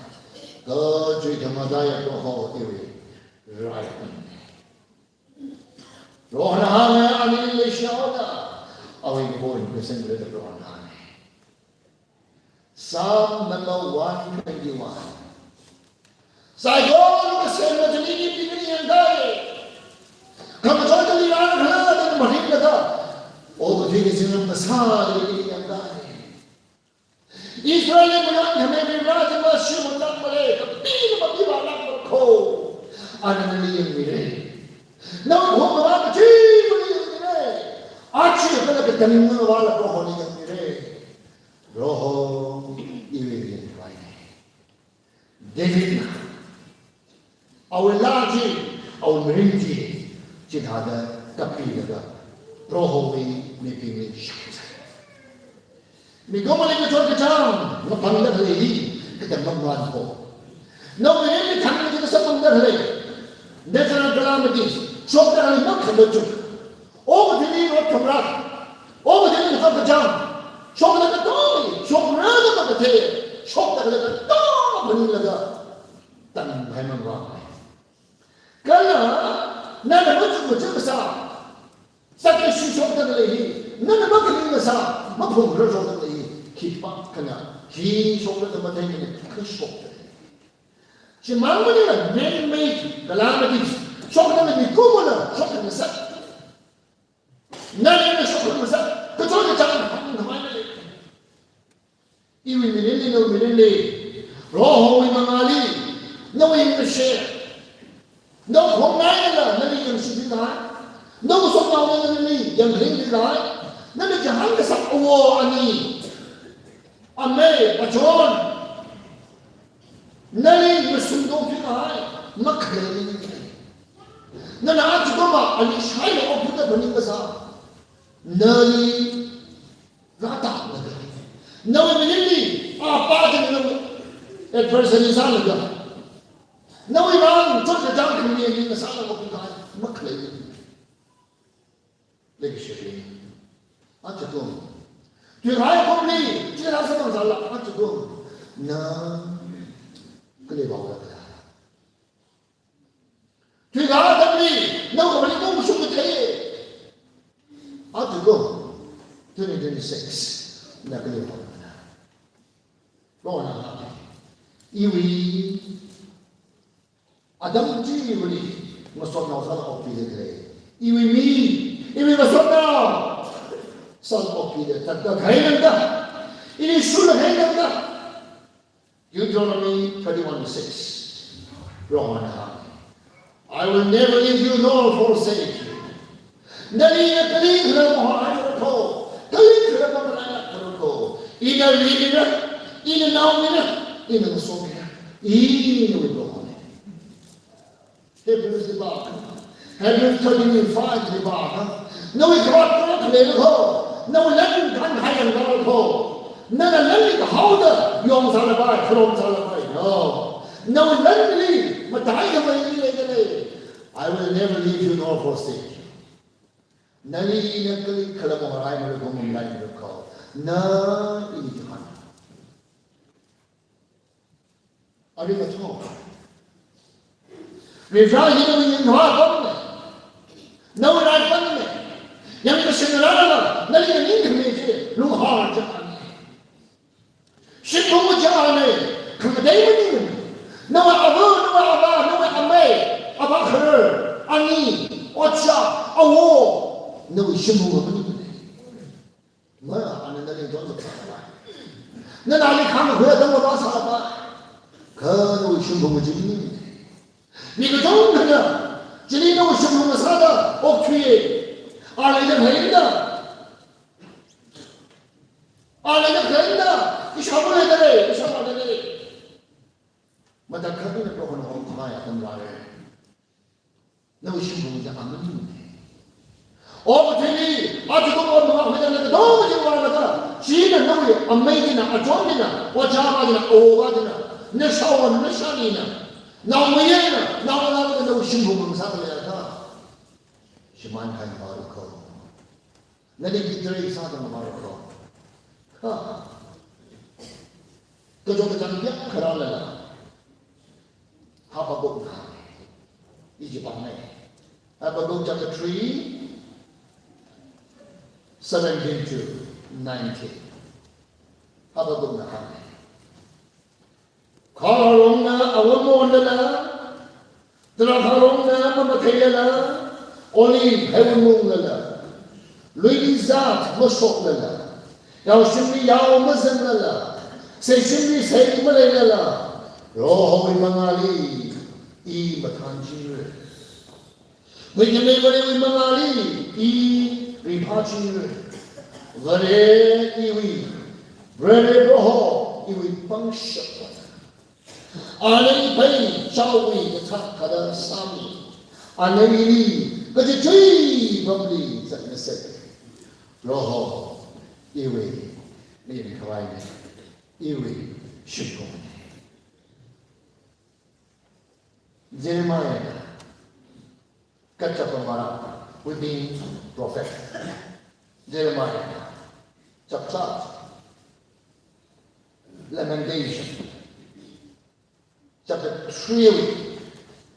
Kha chuikhamataiya Proho iwui rai. Prohona hānga, anili leishihaoda awui pon kasāngda Prohona hānga. Psalm number one twenty-one. Saikora kasem na jani ni pini yang dai. Khamachoi kali rākhala da maringlaga, okathui kazingram kasā ni pini yang dai. Israelli mayon khami Varivarā chi mashimānlākmara, kapina mapivālākmara kho. Ana nali yangmira. Nawui phungkavā kachi nali yangmira. Achi kala katang ngavāla Proholi yangmira. Proho iwui mirin khavai. Davidna awui laa chi, awui mirin chi, chithāda kapilaga Prohowui mibingli shakzat. Mikumoli kachot kachāng mapangda khalei hi, katam mamān kho. Nawui mirinli thang chi kasā pangda khalei, natural calamities, shokda khalei makhalei chuk. Okathuili rot thumrak, okathuili kachot kachāng, shokda katonga, shokra da kathei, shokda khalei katonga maninglaga, tangkhamei mangva. Kala, nana machuk machuk kasā, sāki shi shokda khalei hi, nana makhaning kasā, maphungra shokda khalei hi, khipākhana, hi shokda kamathei ni, kashokda. Chimang maningla man-made calamities, shokda khalei mikumona, shokda ngasā. Nali na shokda ngasā, kachot kachāng hāngkhamei nali. Iwui mirinli, nawui mirinli, Prohowui mangāli, nawui mashea, nawui khongnainala nali yangshithuikahai, nawui shoknaona nali yangkharingthuikahai, nana chihān kasā awo ani, amei, achon, nali masumdong thuikahai makhalei. Nana achikumva ali shaila okathuida phaning kasā, nali rātālaga, nawui mirinli apā china nawui adversary sālaga, nawui vang chot kachāng khami ni ngasālaga okathuikahai makhalei. Leikashili, achikum, thuikahai kumli chila samphang sāla achikum, na kali vāola kala. Thuikahai atamli, nawui khamathā kashung kathei. Achikum, twenty twenty-six, na kali vāola kala. Prohona hānga, iwui atam chiwuili ngasotnao sālaga okathuida khalei, iwui mi, iwui ngasotnao sālaga okathuida, tatkahai nangda, ili shurkahai nangda. Deuteronomy thirty-one six. Prohona hānga, "I will never leave you nor forsake you." Nali ina kaling khala mahaira kho, kaling khala Mangalailāk kharuk ko. Ina rimira, ina naomira, ina ngasomira. Ina nawui Prohone. Hebrews li pākha. Hebrews thirteen five li pākha. Nawui khavāt khavāt khaleila kho. Nawui lan kankahai yangda kho. Nana lanli kahaoda yong sālapai, khalom sālapai. No. Nawui lanli mataikhamei i leidalei. I will never leave you nor forsake you. Nali ina kali khalamong rai maru kho, ngalei maru kho. Na ini Tuhan. Ari ngathor. Rivra hi nawui yinghua pamne. Nawui rai pamne. Yangkasing rāra, nali ningkhami chi, lunghar chāne. Shimphung chāne, khangatei maningmane. Nawui ava, nawui ava, nawui amei, avākharar, ani, ojā, awo, nawui shimphung maningmane. Mara, ana nali tongzak sāpai. Nana ali khangkhui atam vāsāpai. Kha nawui shimphung chi maningmane. Mi kachungkhana, chili nawui shimphung sāda, okthuiye. Arlida khaida. Arlida khaida, ishāva leidalei, ishāva leidalei. Matakhak eina Prohona hokhamei atam rāre. Nawui shimphung chi amaningmane. Okathuili, aja kum ot mangakhuida na katonga chi vālaga, china nawui amei china, achon china, ojā va china, awo va china, nashāvā nashālina, naomayara, naongalāvana nawui shimphung mang sāda leiakha, shimānkahai vāra kho. Nali ki trai sāda mavāra kho. Ha. Kachot kachāng kayākha rālala, Habakkukna hānge. Ichi pānge. Habakkuk chapter three, seventeen to nineteen. Habakkukna hānge. Kharongna awamonlala, drakhārongna mamatheilala, olive heiwui munglala, luili zat mashoklala, yaoshimli yao mazanglala, seishimli sei maleilala, Prohowui mangāli i mathānchingra. Huikhami Varewui mangāli i riphāchingra. Vare iwui, Vare Proho iwui pangshap. Ana iphei chaowui kathak kathā sāmi. Ana ili kachichāwui apamli zatngasaka. Proho iwui mirin khavaine, iwui shimkhurne. Jeremiah kachapa marān, weeping prophet. Jeremiah chapter, Lamentation chapter three,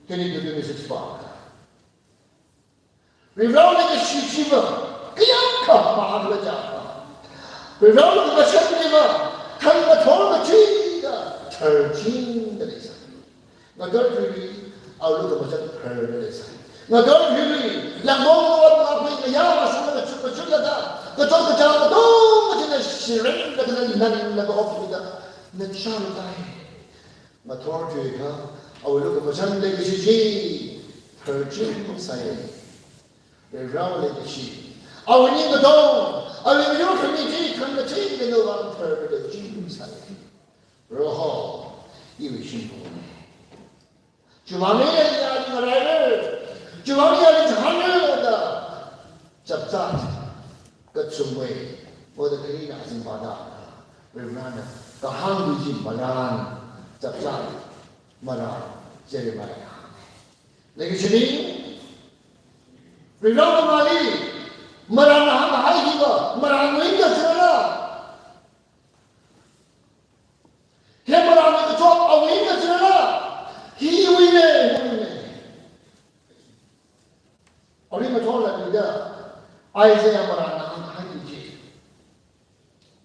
twenty to twenty-six pā. Varivarāwui leikashi chiva kayākha mahākhala jiakha, Varivarāwui leikashiliva thang ngathor kachida tharchingda leisai. Ngathor thuili awui lukhamashan pharda leisai. Ngathor thuili langmong ot makhui ngayā mashungda kachut kachutlaga, kachot kachāng katonga china shirinlaga, nanlaga okthuida nachāra tai. Ngathor thuikha awui lukhamashan leikashi chi tharchingsai. Varivarāwui leikashi, awui ning katong, awui miyur khami chi khangachei leina vang tharchingsai. Proho iwui shimkhurne. Chiwui vang ina ali ngaraira, chiwui vang ina ali chihānra da chapchāt kachungmei ot khanina azingvāda Varivarāna kahāng chi marān, chapchāt marān Jeremiah. Leikashili Varivarā mangāli marān hānghai hiva marān wui eina chila, he marān kachot awui eina chila, hiwuine, hiwuine. Ari mathor la mida, Isaiah marān hānghai chi.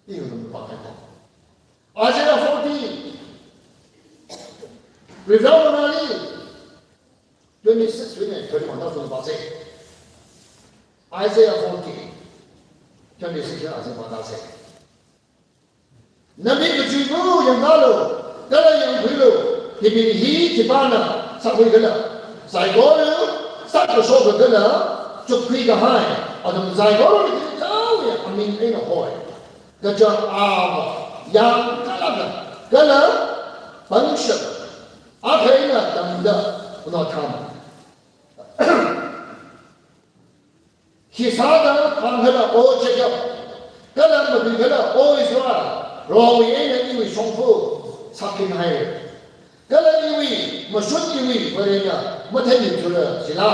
Iwui lungli pākahai ko. Isaiah forty. Varivarā mangāli twenty-six wui eina thirty-one tāshung pāsei. Isaiah forty, twenty-six la azing pātāsei. Namik kachuiva yangkālu, kala yangkhuilu, himin hi khipāna sākhuikhala. Saikora sākashok kakhala, chukkhui kahai, athum saikorali Khristawui aming eina hoi. Kaja ava, yāng kalāka, kala pangshap, akha eina tangda, unatham. Hi sāda, phāngkhala, O Jacob, kala matuikhala, O Israel, Prohowui eina iwui shongfa sāphinghai. Kala iwui, mashun iwui, Varena matheimithura jila.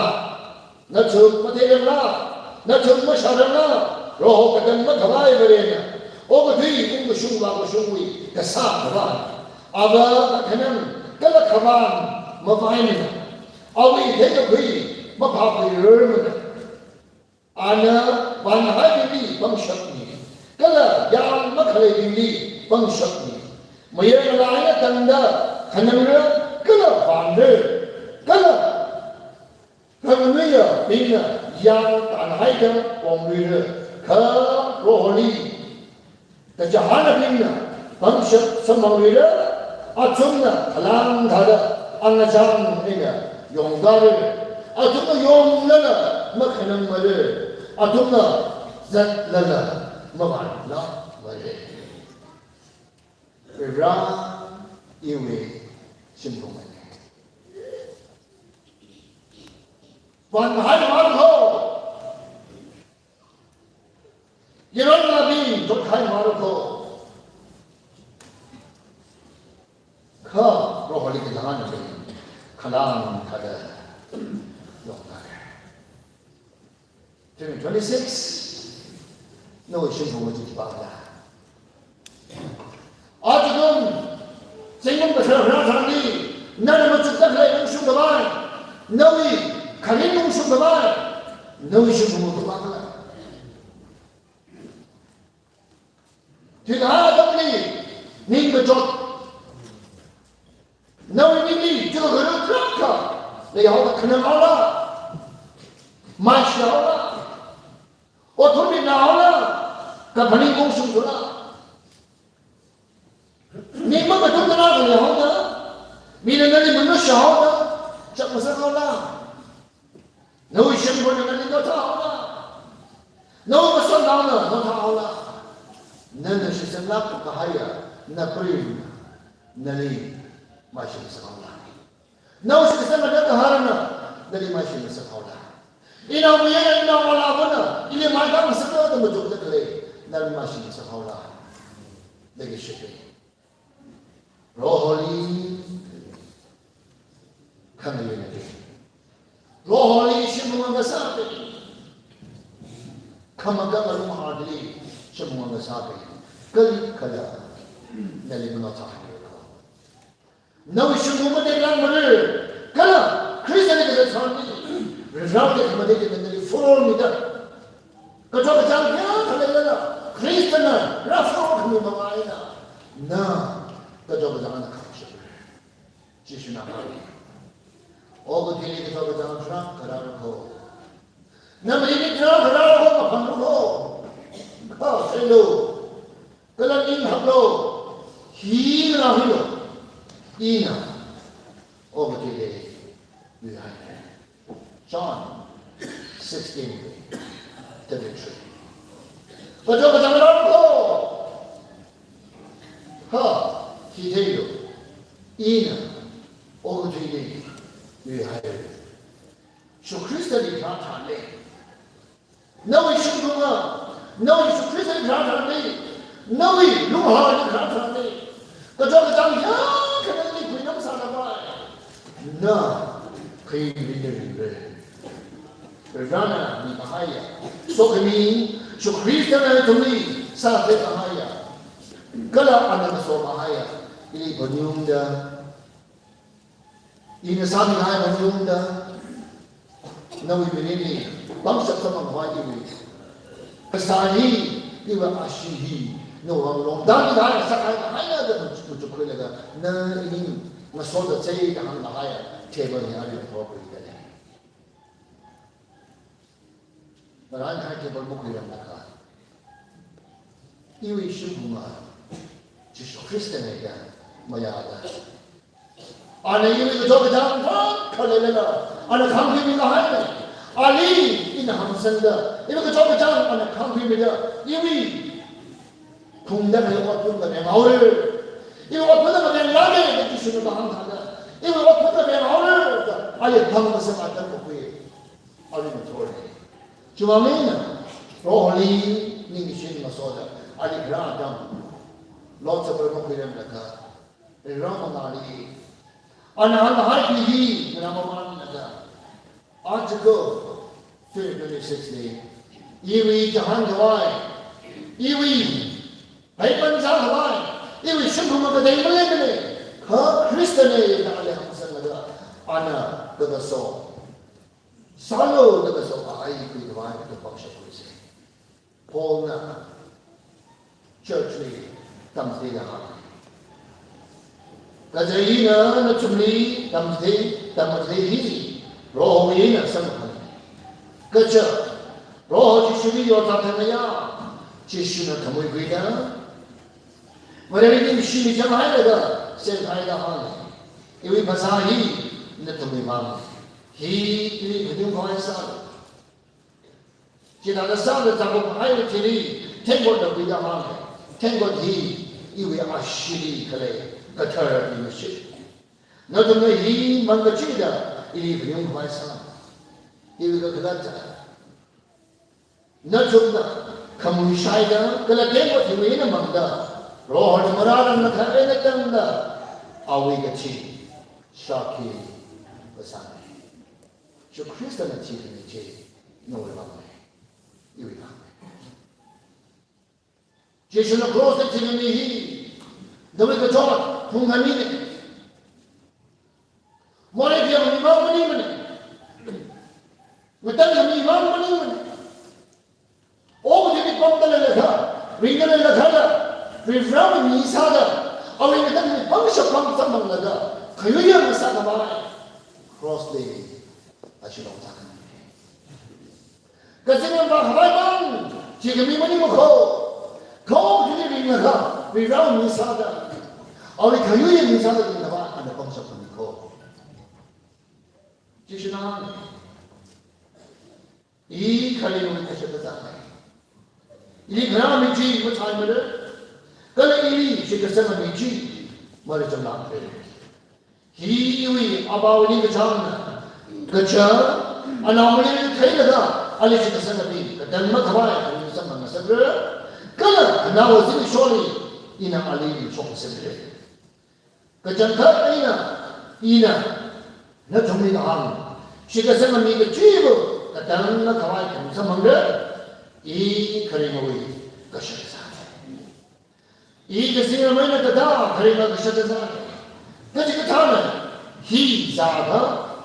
Nathum matheirangla, nathum masharangla, Proho katang makhavai Varena, okathui ungkashung vākashungwui kasā khavai. Ava kakhanang kala khavang mavaimana. Awui theikakhui maphākhuirarmana. Ana vānhaibingli pangshapna, kala yāng makhaleibingli pangshapna. Mayarngalā eina tangda khanangra, kala vānra, kala khanganui yabingna yāng tānhaida pongluira, kha Proholi kachihānabingna pangshap samphangluira, athumna khalāng thāda angachang eina yongkara, athumna yonglala makhanangmara, athumna zatlala mavānlākmara. Ra iwui shimkhurmana. Vānhai vānlo. Yaron nabing dot khai maru ko. Kha, Proholi kachihānabing khalāng thāda yongkara. Twenty twenty-six, nawui shimkhur machuk pākhala. Aja kum, zingkum kasā rā thangli, nana machukda khalei ungshung khavai, nawui kharing ungshung khavai, nawui shimkhur machuk pākhala. Thuikahai atamli, ningkachot. Nawui ningli, chukakharut tarākha leihaoda khananghaola, maishihaola, othumbinghaola, kaphaning ungshungthula. Ning makathum tarākha leihaoda, mina nali mangashahaoda, chap masāhaola. Nawui shimkhurna nali nothāhaola. Nawui masotnaona nothāhaola. Nana shitsanglaga kahaiya napreivana nali maishimasakhaola. Nawui shitsangda kaharana nali maishimasakhaola. Inaomayara, inaomalāvana ili maikhangasakta machukda khalei nali maishimasakhaola. Leikashibing, Proholi khangayi nali. Proholi shimkhur ngasābing. Khamakā malung hardly shimkhur ngasābing. Kalikhala nali mangathā haira ko. Nawui shimkhur mateilākmara. Kala Khristali kazat sāni, result khamatei nali form mida. Kachot kachāng hiyākha leilala, Khristana rā form khami mavāna. Na kachot kachāng ana khamashapra. Jishuna hānga. Okathuili kachot kachāng tarākha rāra ko. Na maringli tarākha rāra ko, kaphangra ko. Kha sailu. Kala ning haklu. Hi ngarān hilu. Ina okathuili yuihai. John sixteen thirty-three. Kachot kachāng rāra ko. Kha hi theilu. Ina okathuili yuihai. Jishu Khristali rāthanle. Nawui shimkhurna, nawui Jishu Khristali rāthanle. Nawui lunghali rāthanle. Kachot kachāng hiyākha nali khuingasakngai. Na khuiringra. Varena mikahaiya sokhami, Jishu Khristana ithumli sākhuikahaiya, kala ana ngasokahaiya, ili phaningungda, ina sāmihai phaningungda, nawui mirinli pangshap samphangkhavai iwui kasā hi, iwui ashee hi, nawui longda mikahai, sākhuikahai da machuk, machukkhuilaga, na ini ngasoda chei da hāngkahaiya table hi arui phokhuida lei. Ngarān kahai table makhuiranglakha, iwui shimkhurna Jishu Khristana da mayāda, ana iwui kachot kachāng tarākha leilala, ana khāngkhuimi kahaina. Ali ina hamsangda, iwui kachot kachāng ana khāngkhuimida, iwui Phungda khalei otphun kaveng haora. Iwui otphun kaveng lāka da Jishuna kahāng thāda, iwui otphun kaveng haora da ali hāngkasang atam kakhui. Arui ngathor. Chiwuivang eina Proholi ningshi ngasoda ali kharā atam Lord's Supper makhuiremlaga, rirao mangāli ana hāngkahai hi hi ngarā mamānlaga, article three twenty-six li, iwui chihānkhavai, iwui heipan sākhavai, iwui shimkhur makatei maleimana, kha Khristana da ali hāngsanglaga, ana kakaso sālu da kasokahai khuikhavai da pangshap khuisa. Paulna church li tamchitheida hānga. Kaja ina nathumli tamchithei, tamchithei hi Prohowui eina samphang. Kaja Proho Jishuli yorzathangaya, Jishuna khamui khuida, Vareli ningshi michang hailaga senghaida hānga. Iwui phasā hi nathumwui vang, hi iwui phaningkhavai sālu. Chithāda sāda zakup haira chili, thengkotna khuida hānga. Thengkot hi iwui asheeli khalei kathar ningshi. Nathumna hi mang kachida ili phaningkhavai sā. Iwui kakhalat thā, nathumna khamui shaida kala thengkot hiwui eina mangda, Prohona marāranglakha eina tangda, awui kathi shākhi kasāna. Jishu Khristana thikami chi nawui vangna, iwui vangna. Jishuna cross li thikami hi nawui kachot phungkhamina. Morei phiyākhamimang maningmana. Ngatangkhamimang maningmana. Okathuili pamda leilakha, ringda leilakhala, Varivarāwui mi sāda, awui ngatangkhamibing shapang samphanglaga, khayuiya ngasākhavai cross li ashee longzākhamina. Kazingramvā khavai mang thikami maningmana kho. Kha okathuili ringlakha, Varivarāwui mi sāda, awui khayuiya mi sāda ringkhavai ana pangshap khamina kho. Jishuna hānga, I kharingwui kashakazāna. Ili kharā mi chi machaimara, kala ili shitkasanga mi chi marāchamlākmara. Hi iwui Avāwui ningkachāngna, kaja Anaowui maleili theilaga ali shitkasangabing katang makhavai kharing samphang ngasakra, kala khanaowa zimiksholi ina ali ringshok ngasakra. Kachangkhat eina ina nathumli kahāng, shitkasanga mi kachiva̱ katang makhavai kharing samphangra, I kharingwui kashakazā. I kazingram eina kathā kharingwui kashakazā. Kachikathāna hi zāda,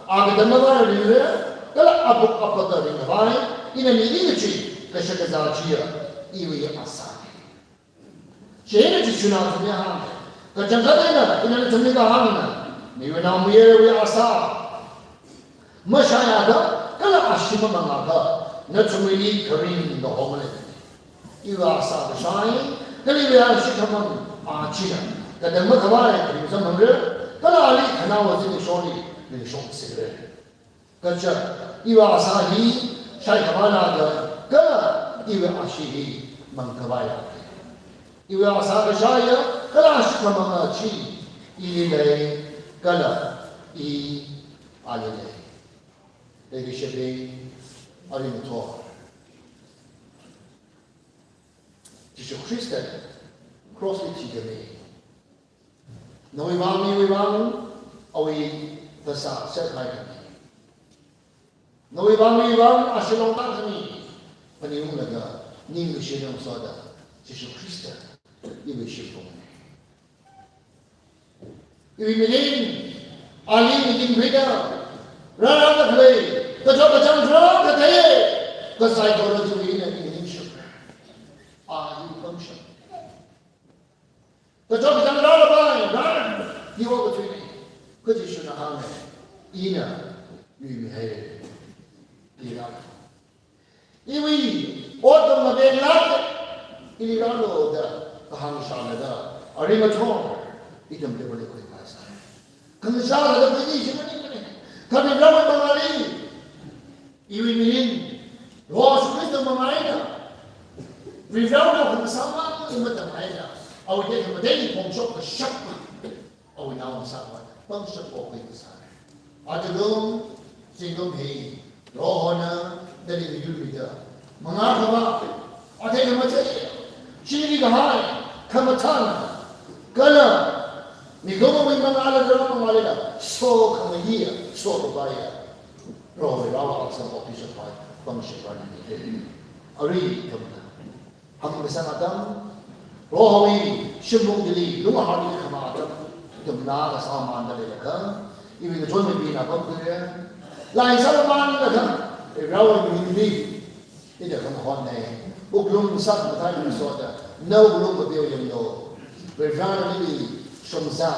a katang makhavai ringra, kala apuk apakta ringkhavai, ina mili kachi kashakazā chiya iwui asā. Chieina Jishuna nathumli hānga, kachangkhat eina ina nathumli kahāngna, miwui naomayarwui asā mashaiakha, kala ashee mamangakha, nathumwuili kharing kaho maleimana. Iwui asā kashai, kala iwui ashee khamang a china katang makhavai kharing samphangra, kala ali khanaowa zimiksholi ringshok ngasakra. Kaja iwui asā hi shaikhavai lāka, kala iwui ashee hi mangkhavai lāka. Iwui asā kashaiya kala ashee khamanga chi ili lei, kala I ali lei. Leikashibing, arui ngathor, Jishu Khrista cross li thikami, nawui vang, iwui vang, awui phasā sākahai khami. Nawui vang, iwui vang, ashee longda khami. Phaningunglaga, ningkashi ngasoda, Jishu Khrista iwui shimphungna. Iwui mirin, ali mirin rida, rārāda khalei kachot kachāng tarākha theiya, kasaikora chiwui eina ningshap. A hi pangshap. Kachot kachāng rālapai, rāra, hi okathuina. Kha Jishuna hānga, ina yuimihaira. Hi rāra. Iwui otphun mavenglāka, ili rālu da kahāng shālaga, arui ngathor ithum table li khuikahai sāi. Khangashā lada khuiki chi maningmana. Kha Varivarāwui mangāli, iwui mirin, Lord Jishu Khrista mangā eina, Varivarāwui khangashā mang matamhaida, awui tekhamatei phongshok kashap, awui naongasāva pangshap okhui kasā. Aja kum, zingkum hi, Prohona nali miyurmida, mangā khavā, athei khamatei, shini kahai, khamathāna, kala mikumowui mangāla rāmangālala, sokhamayiya, sokhavaiya, Prohowui rao aksang okhui shappai, pangshap rānimi. Arui khamna, hangkasang atam, Prohowui shimung chili, lunghārli khama atam, ithumna kasāmamānda leilakha, iwui ngachonmibingna pangkhuira, laisāmamānlaga, Varewui mingli, ina khamahonne, wuklung sākhangathā eina soda, nawui wuklung kapiu yanglu, Varena nali shongzā,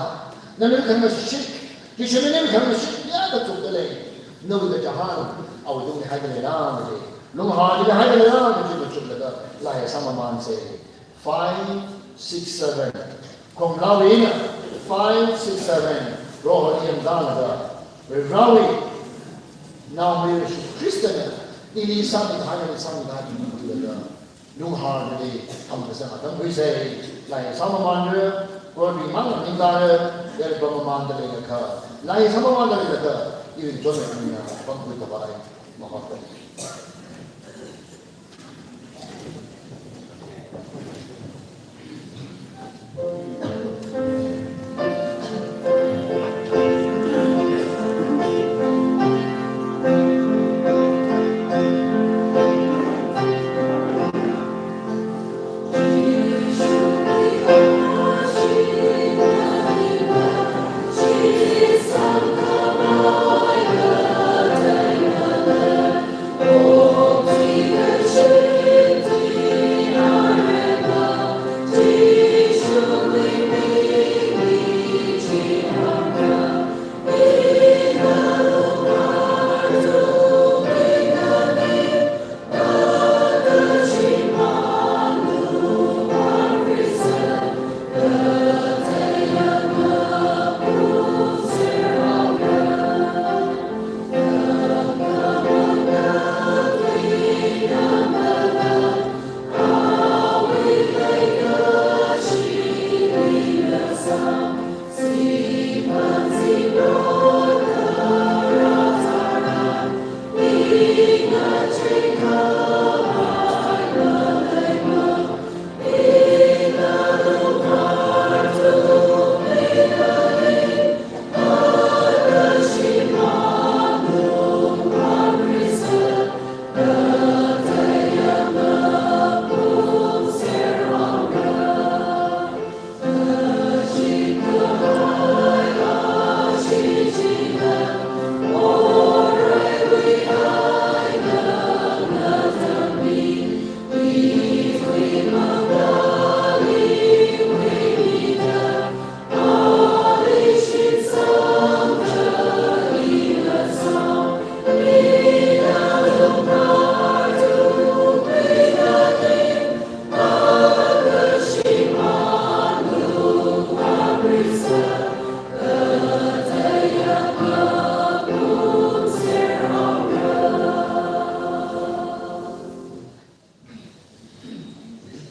nali khamashik, Jishuna nali khamashik, ya kachukda lei, nawui kachihān, awui tungli haida leilala, lunghārli haida leilala, chi machuklaga, laisāmamānsa. Five, six, seven. Khongkhaowui eina, five, six, seven. Proholi yangda laga, Varewui naomayara Jishu Khristana, ili sāmikahai, nali sāmikahai, chi machuklaga, lunghārli hangkasang atam khuisa, laisāmamānra, Prohobingmang ningkara, yarpamamānda leilakha, laisāmamānda leilakha, iwui ngachonmibingna pangkhui khavai, mahotda.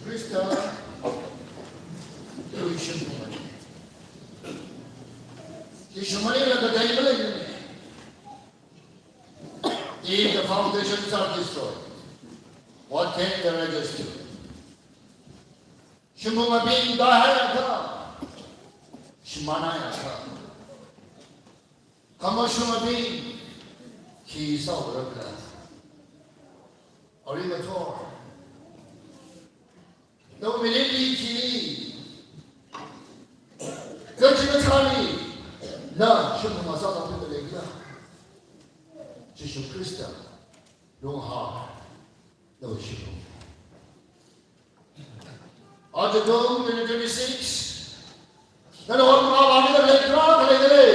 Khrista, iwui shimkhurna. Jishu maningla katei maleimana. If the foundations are destroyed, what can the righteous do? Shimkhurmabing dahaiakha, shimānhaiakha, khamashungabing khi sāhaora khala? Arui ngathor, nawui mirinli khili, kachikathāli na shimkhurma sāda khuida lei khala? Jishu Khrista, lunghār, nawui shimkhur. Aja kum, twenty twenty-six, nana ot mangā vāmida khalei tarākha leida lei.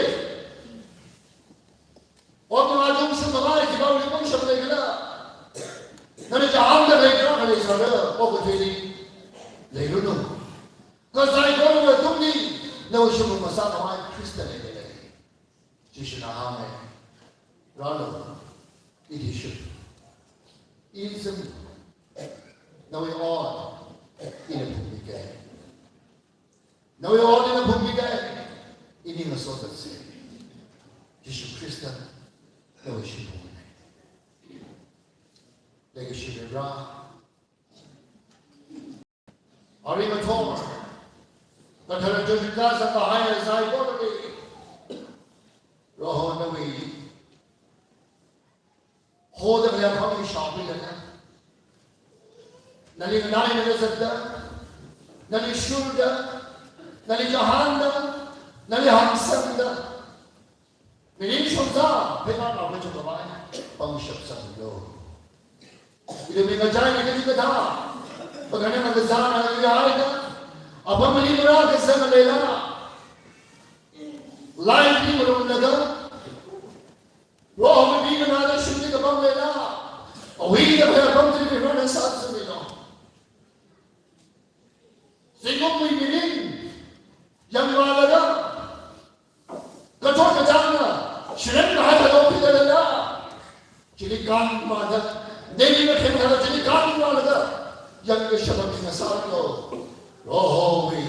Ot mangā aja shimkhurmali khipāli pangshap lei khala? Nana chihānda khalei tarākha leisāra, okathuili leiranu. Kha saikorawui tungli nawui shimkhurma sākhavai Khrista leida lei. Jishuna hānga, rālu, ili shim, ili zim, nawui ot, ina phungmikei. Nawui ot ina phungmikei. Ini ngasothatse. Jishu Khrista, nawui shimphungna. Leikashi Varivara, arui ngathor kathara Judika sākahai saikora li, Proho nawui hoda khalei apam hi shākhuida, nali nganainada zatda, nali shurda, nali chihānda, nali hāngsangda, mirin shongza pheikar kachungkha khavai pangshap sanglu. Ithumwui ngachaili kachikathā, pangana ngakazāna yaida, apam mali marā kazang leila, life li ngarumlaga, Proho, mi nganāda shimli kapam leila, awui da khalei apam chili Proho nana sāsangmilu. Zingkumwui mirin yangvālaga, kathot kachāngna shiren kahai thāda okthuida leila, chili kānvāda, Davidna khemkhala chili kānvālaga, yangkashap apam nana sālu. Prohowui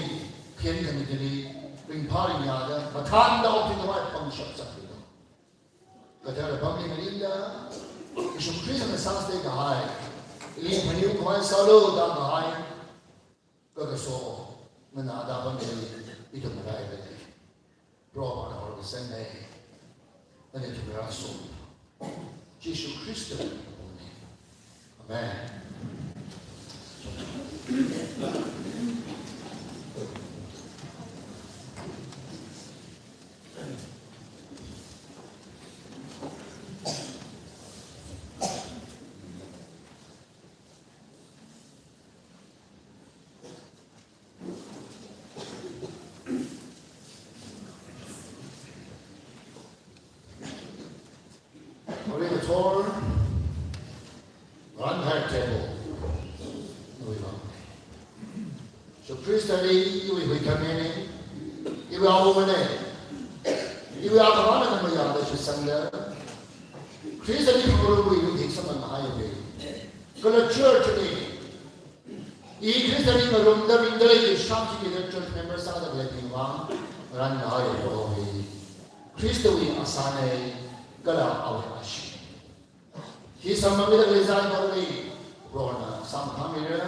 khayang khami chili ringphā ringyāda, mathānda okthui khavai pangshap sanglu. Kathara apamli maningla, Jishu Khristana sāsai kahai, ili phaningung khavai sālu da kahai kakaso nana da apamli ithum marailei. Proho nana horkasang lei. Nana ithumli rāso. Jishu Khristawui mingli. Amen. Arui ngathor, rānkahai table, nawui vang. Jishu Khristali iwui huikhamina, iwui awungana, iwui akhavana khamayāda shitsangda, Khristali khangarumwui lungthim samphang kahaiwui, kala church li, i Khristali ngarumda ringda leiya shākhuida church member sāda khaleibing vang, rānkahai Prohowui, Khristawui asāna, kala awui ashee. Hi samphangmida khalei saikora li, Prohona sāmathānmira,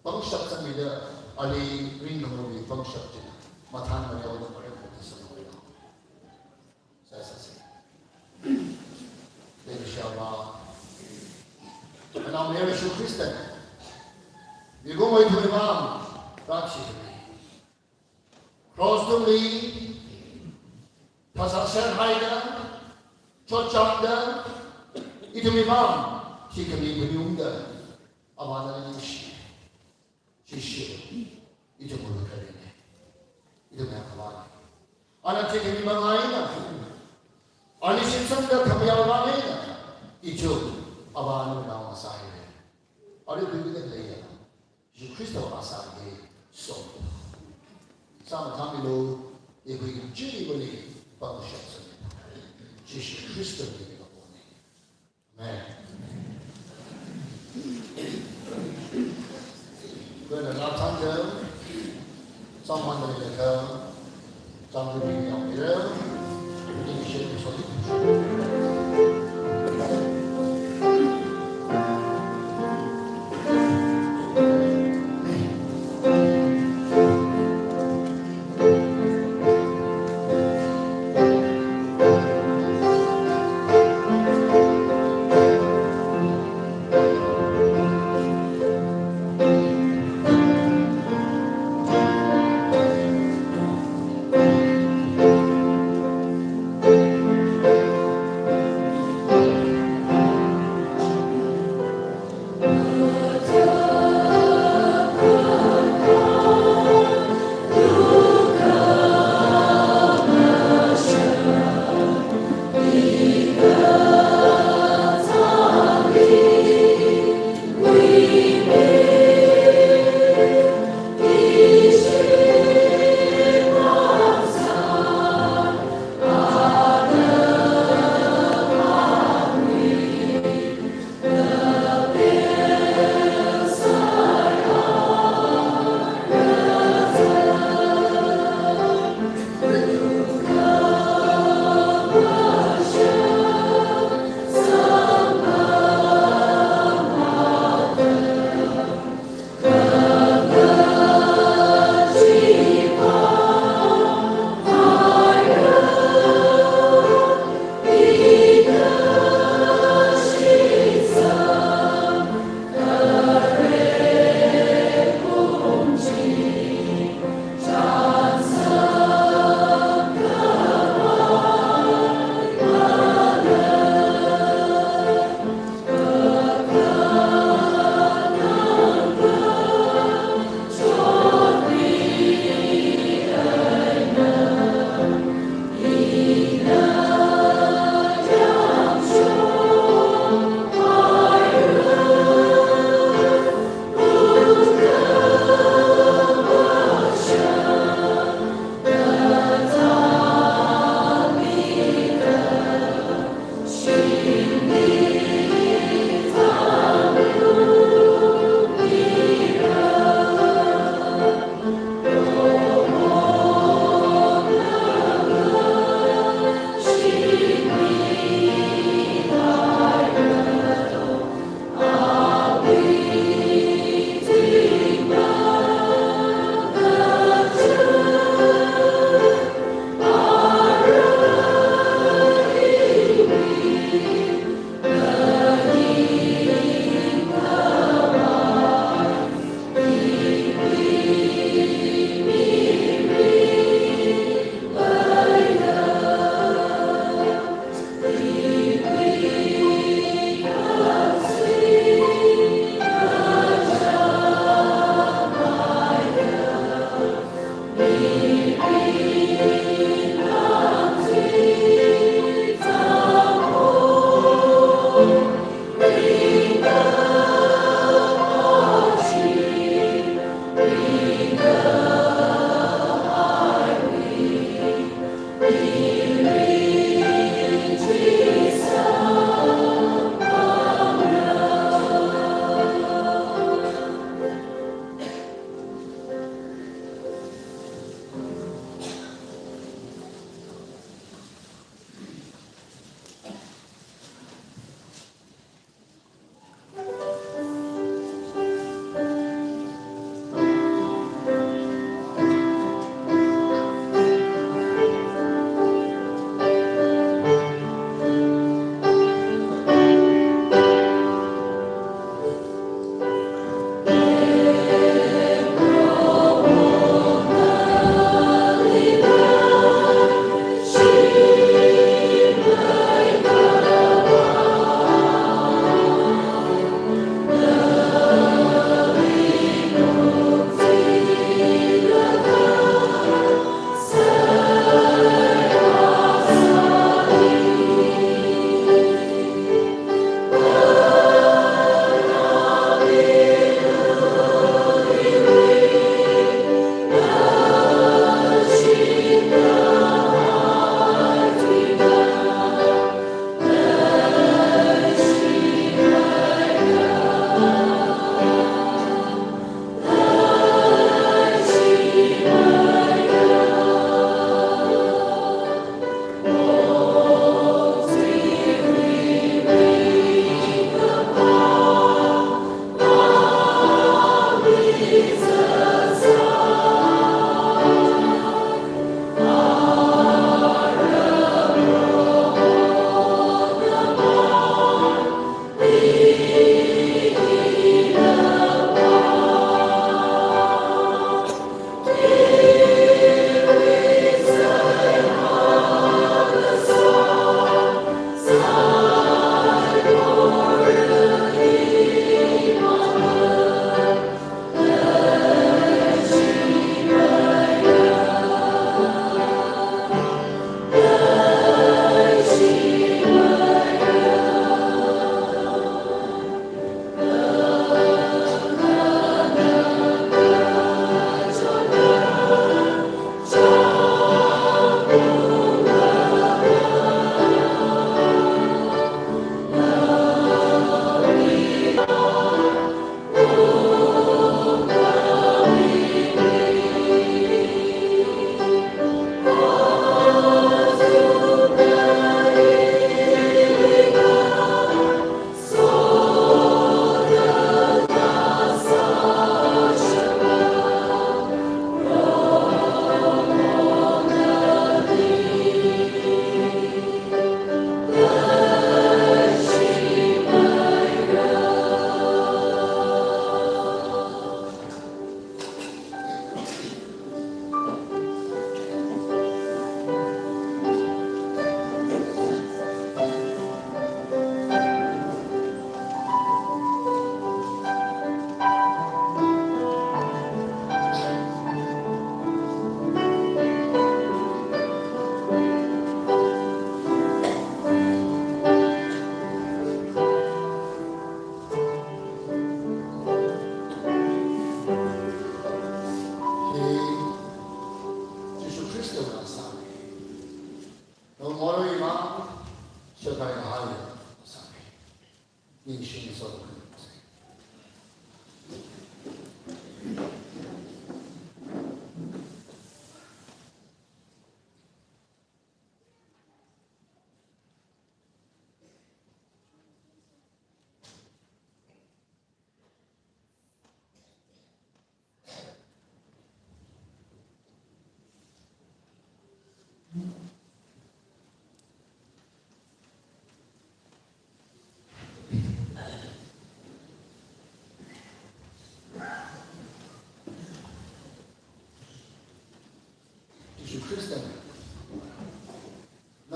pangshap sangmida, ali ringkhangarumwui pangshap china mathān mareoda mareokhuida sālu. Sāsāsa. Leikashiya Avā, Anaomayara Jishu Khristana mikumo ithumwui vang rāthikhami, cross tungli phasā serhaida, chotchāngda, ithumwui vang thikhami phaningung da, Avā nali ningshi. Jishu, ithumwui kharena, ithumwui akhavana. Ana thikhami mang eina, ali shitsangda khamayā mang eina, ithum Avā nawui naongarā sāhaira. Arui khuida khaleiya Jishu Khristawui asā hi so. Sāmathānmilu, ikhui chili vali pangshap sangmi. Jishu Khristawui mingli kapona. Amen. Khuina lāthānda, sāmānda leilakha, sāmānda leilakha,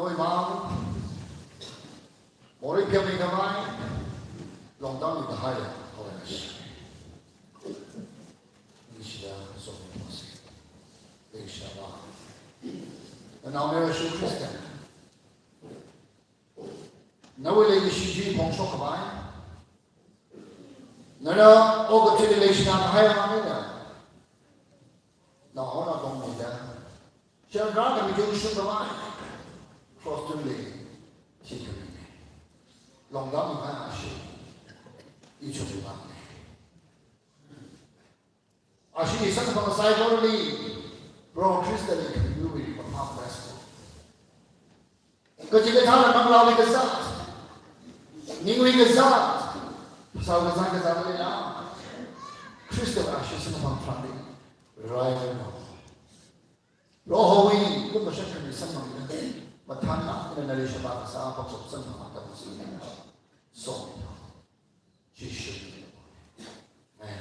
Oi, Mom. Morei pheomikhavai, longdammi kahai, hoi, ashi. Nishida, somi mosi. Leishida va. Nanaomayara Jishu Khrista. Nawui leikashi chi phongshokkhavai. Nana okathuili leishida kahai vang eina, nahona kongmida, shāra khami chi shungkhavai, cross tungli shikhamine. Longdammi kahai ashi, ichungli vangna. Ashi samkaphang saikorali, Proho Khristali khamiwui mapha bless ko. Kachikathāna manglāwui kazāt, ningwui kazāt, phasā kazāt kazāt leila, Khristawui ashi samkaphang tharanli rairanu. Prohowui kumkashan khami samphangda, mathānna ina nali sheba kasā phokshok samphang atam sina. Somi. Jishu. Amen.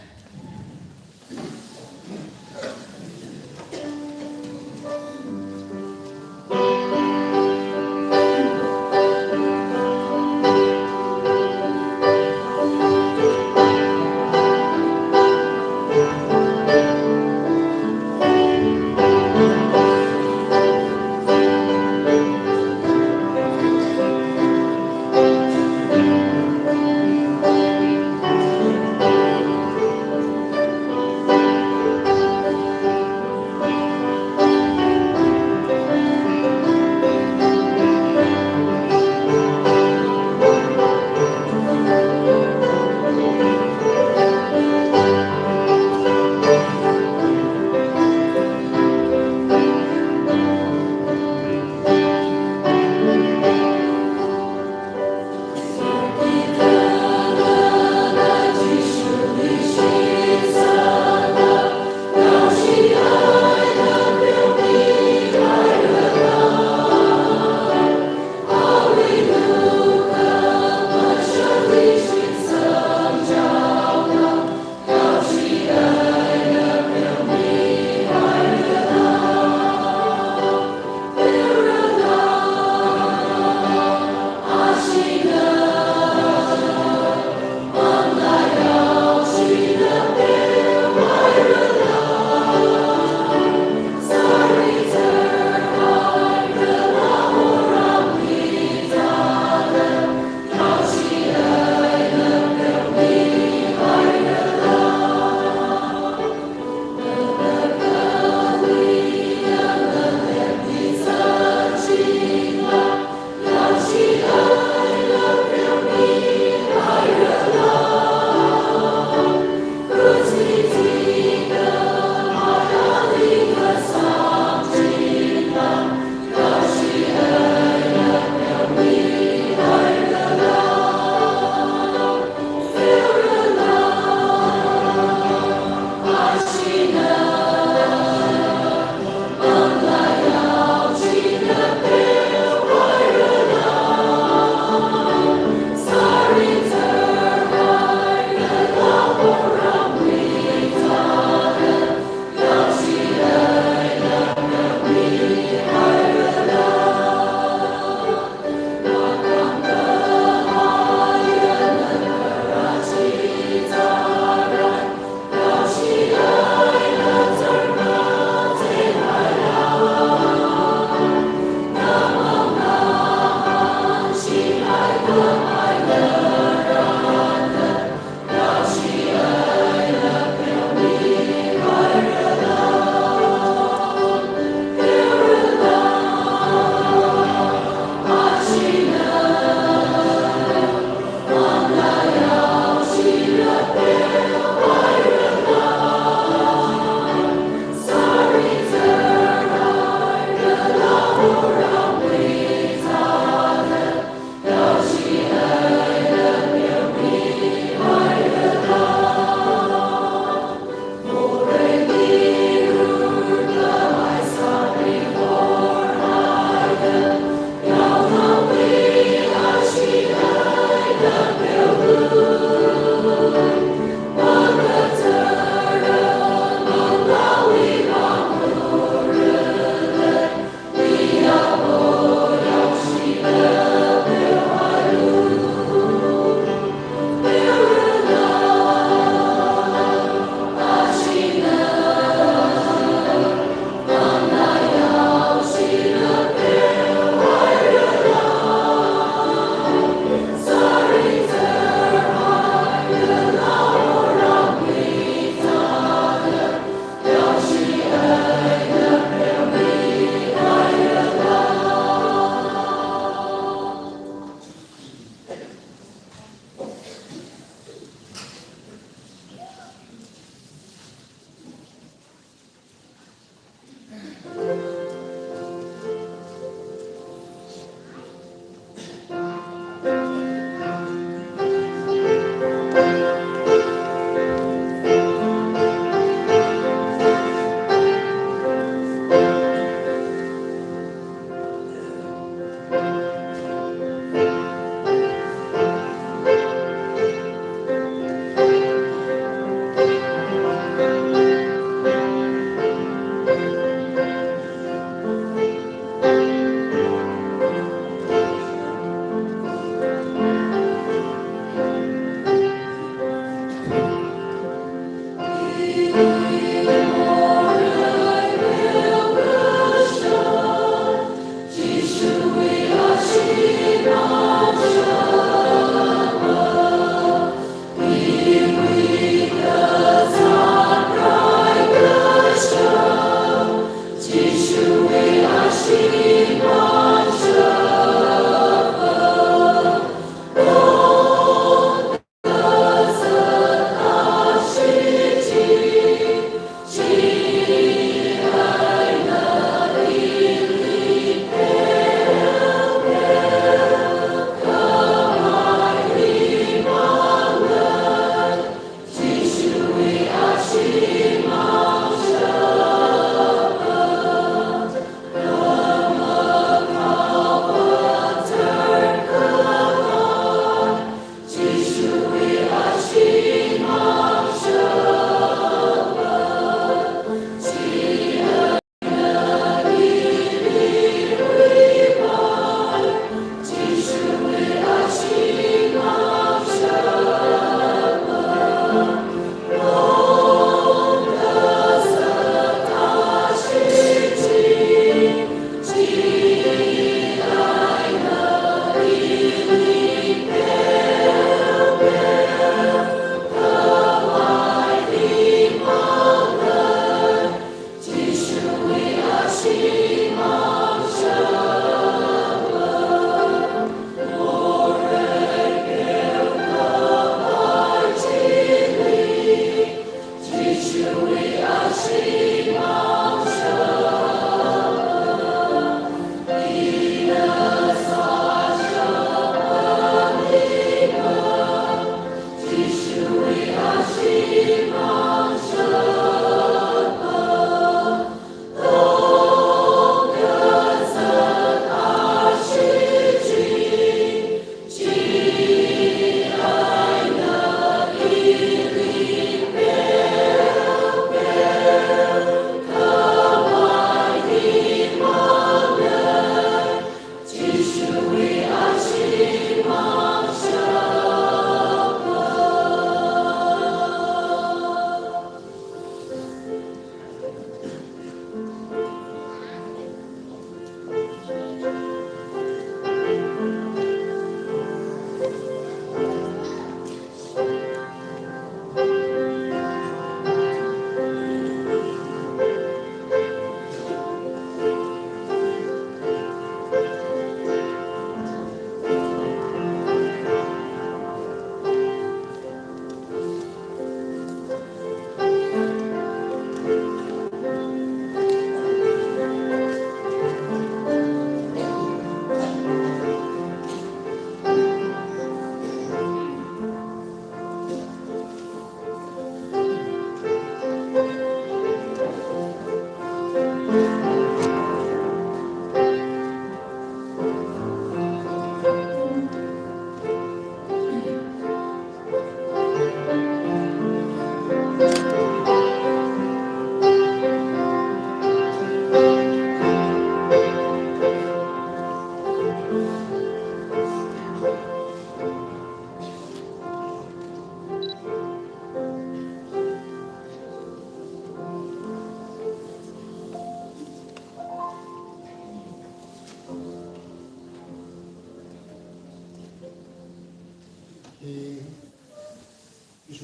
Jishu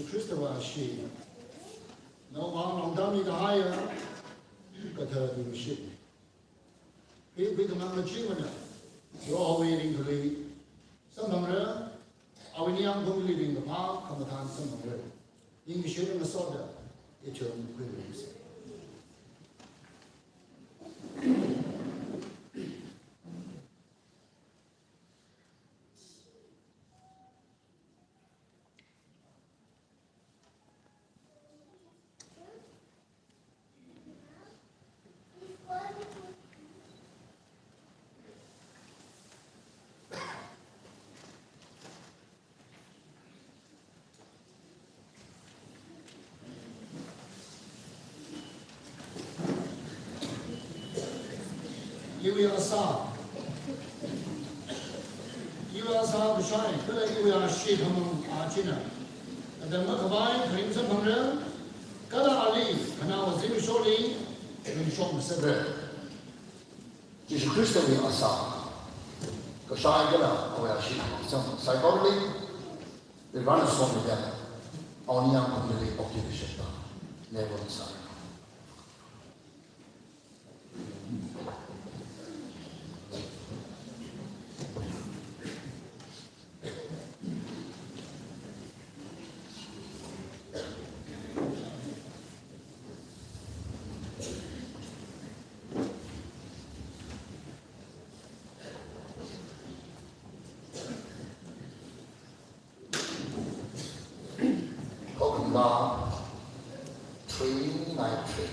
Khristawui ashee, nawui vang longda mikahaiya kathara tingshit. Khuikhamang machimana, Prohowui ringkhalui samphangra, awui ningyāng phungli ringkaphā khamathān samphangra. Ningshi ngasoda ithum khuiluisa. Iwui asā, iwui asā kashai, kala iwui ashee khamang a china, atam makhavai kharing samphangra, kala ali khanao azingshokli ringshok ngasakra. Jishu Khristawui asā kashai kala awui ashee khamang samphangra. Saikorali Varena somida, awui ningyāng phungli okthui kashapta nevo sā. Hokunba three nine three.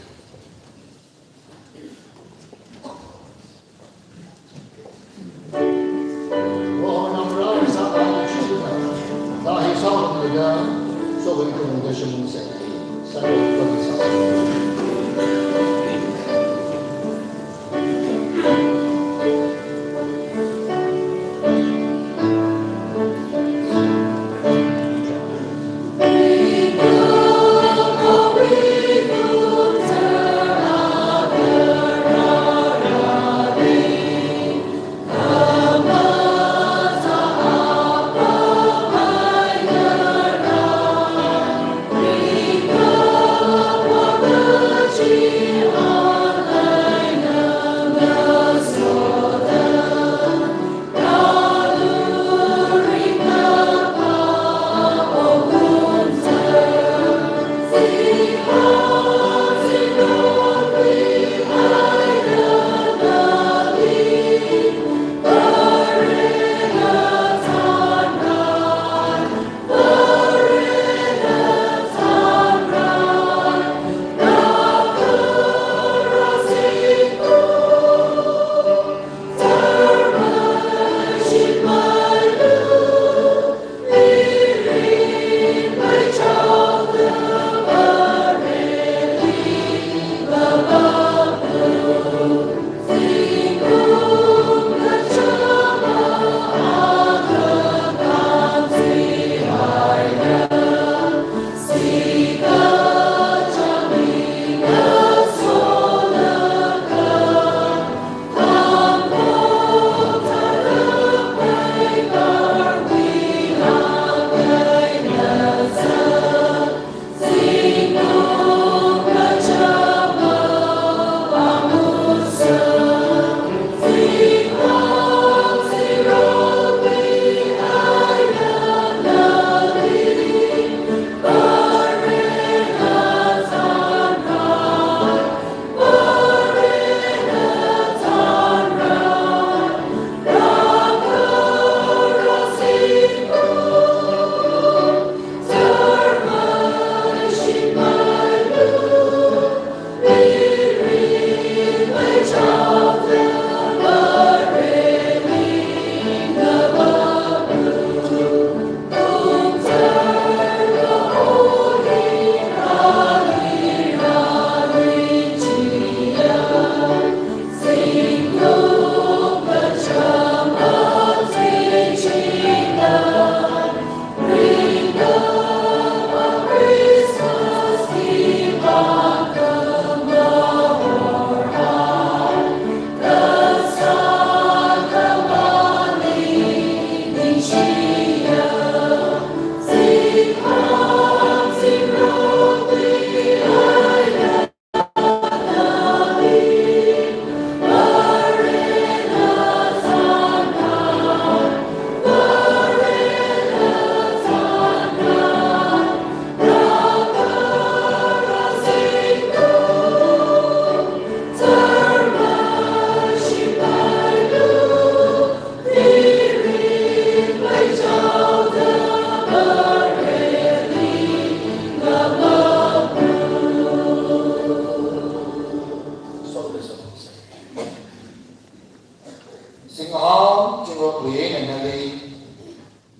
Chingwakli nali,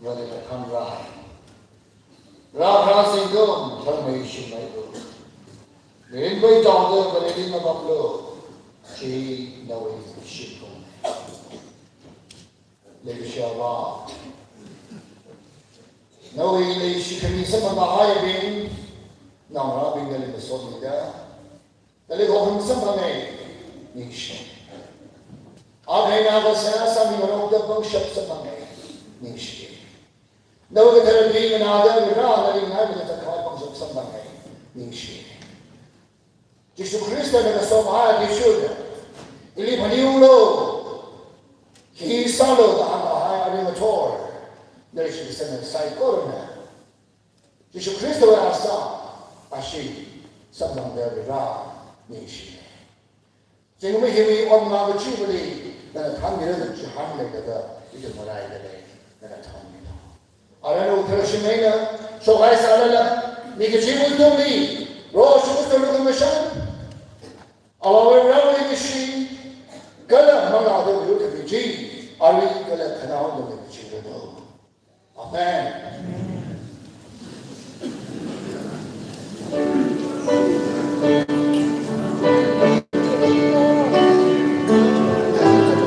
nali kakhan rai. Ra ra singkum, tharmei shimei u. Mirin bai tong de, nali mabam lo. Chi nawui shimkum. Leikashiya Avā. Nawui leishi khami samphang kahaibing, naongarābing nali masotmida, nali hokhami samphanga, ningshi. Akhai na kasā sāmi ngarokda pangshap samphanga, ningshi. Nawui kathara bing nganāda Vare nali ngai mada takhai pangshap samphanga, ningshi. Jishu Khristana kasom hai Jishuna, ili phaningunglu, hi sālu da hāngkahai aring ngathor, nali shitsangna saikorana Jishu Khristawui asā, ashee samphangda Vare, ningshi. Zingkum hiwui ot ngarā kachivali nana thānmira da chihān leida da, ithum maraida lei, nana thānmira. Ara nawui tharshim eina shokhai sālala, mi kachiva̱ tungli, ro shukhusa lukhamashan, Avāwui Varewui leikashi, kala Manglā Katharawui khami chi, arui kala khanaowa tungli kachiranu. Amen.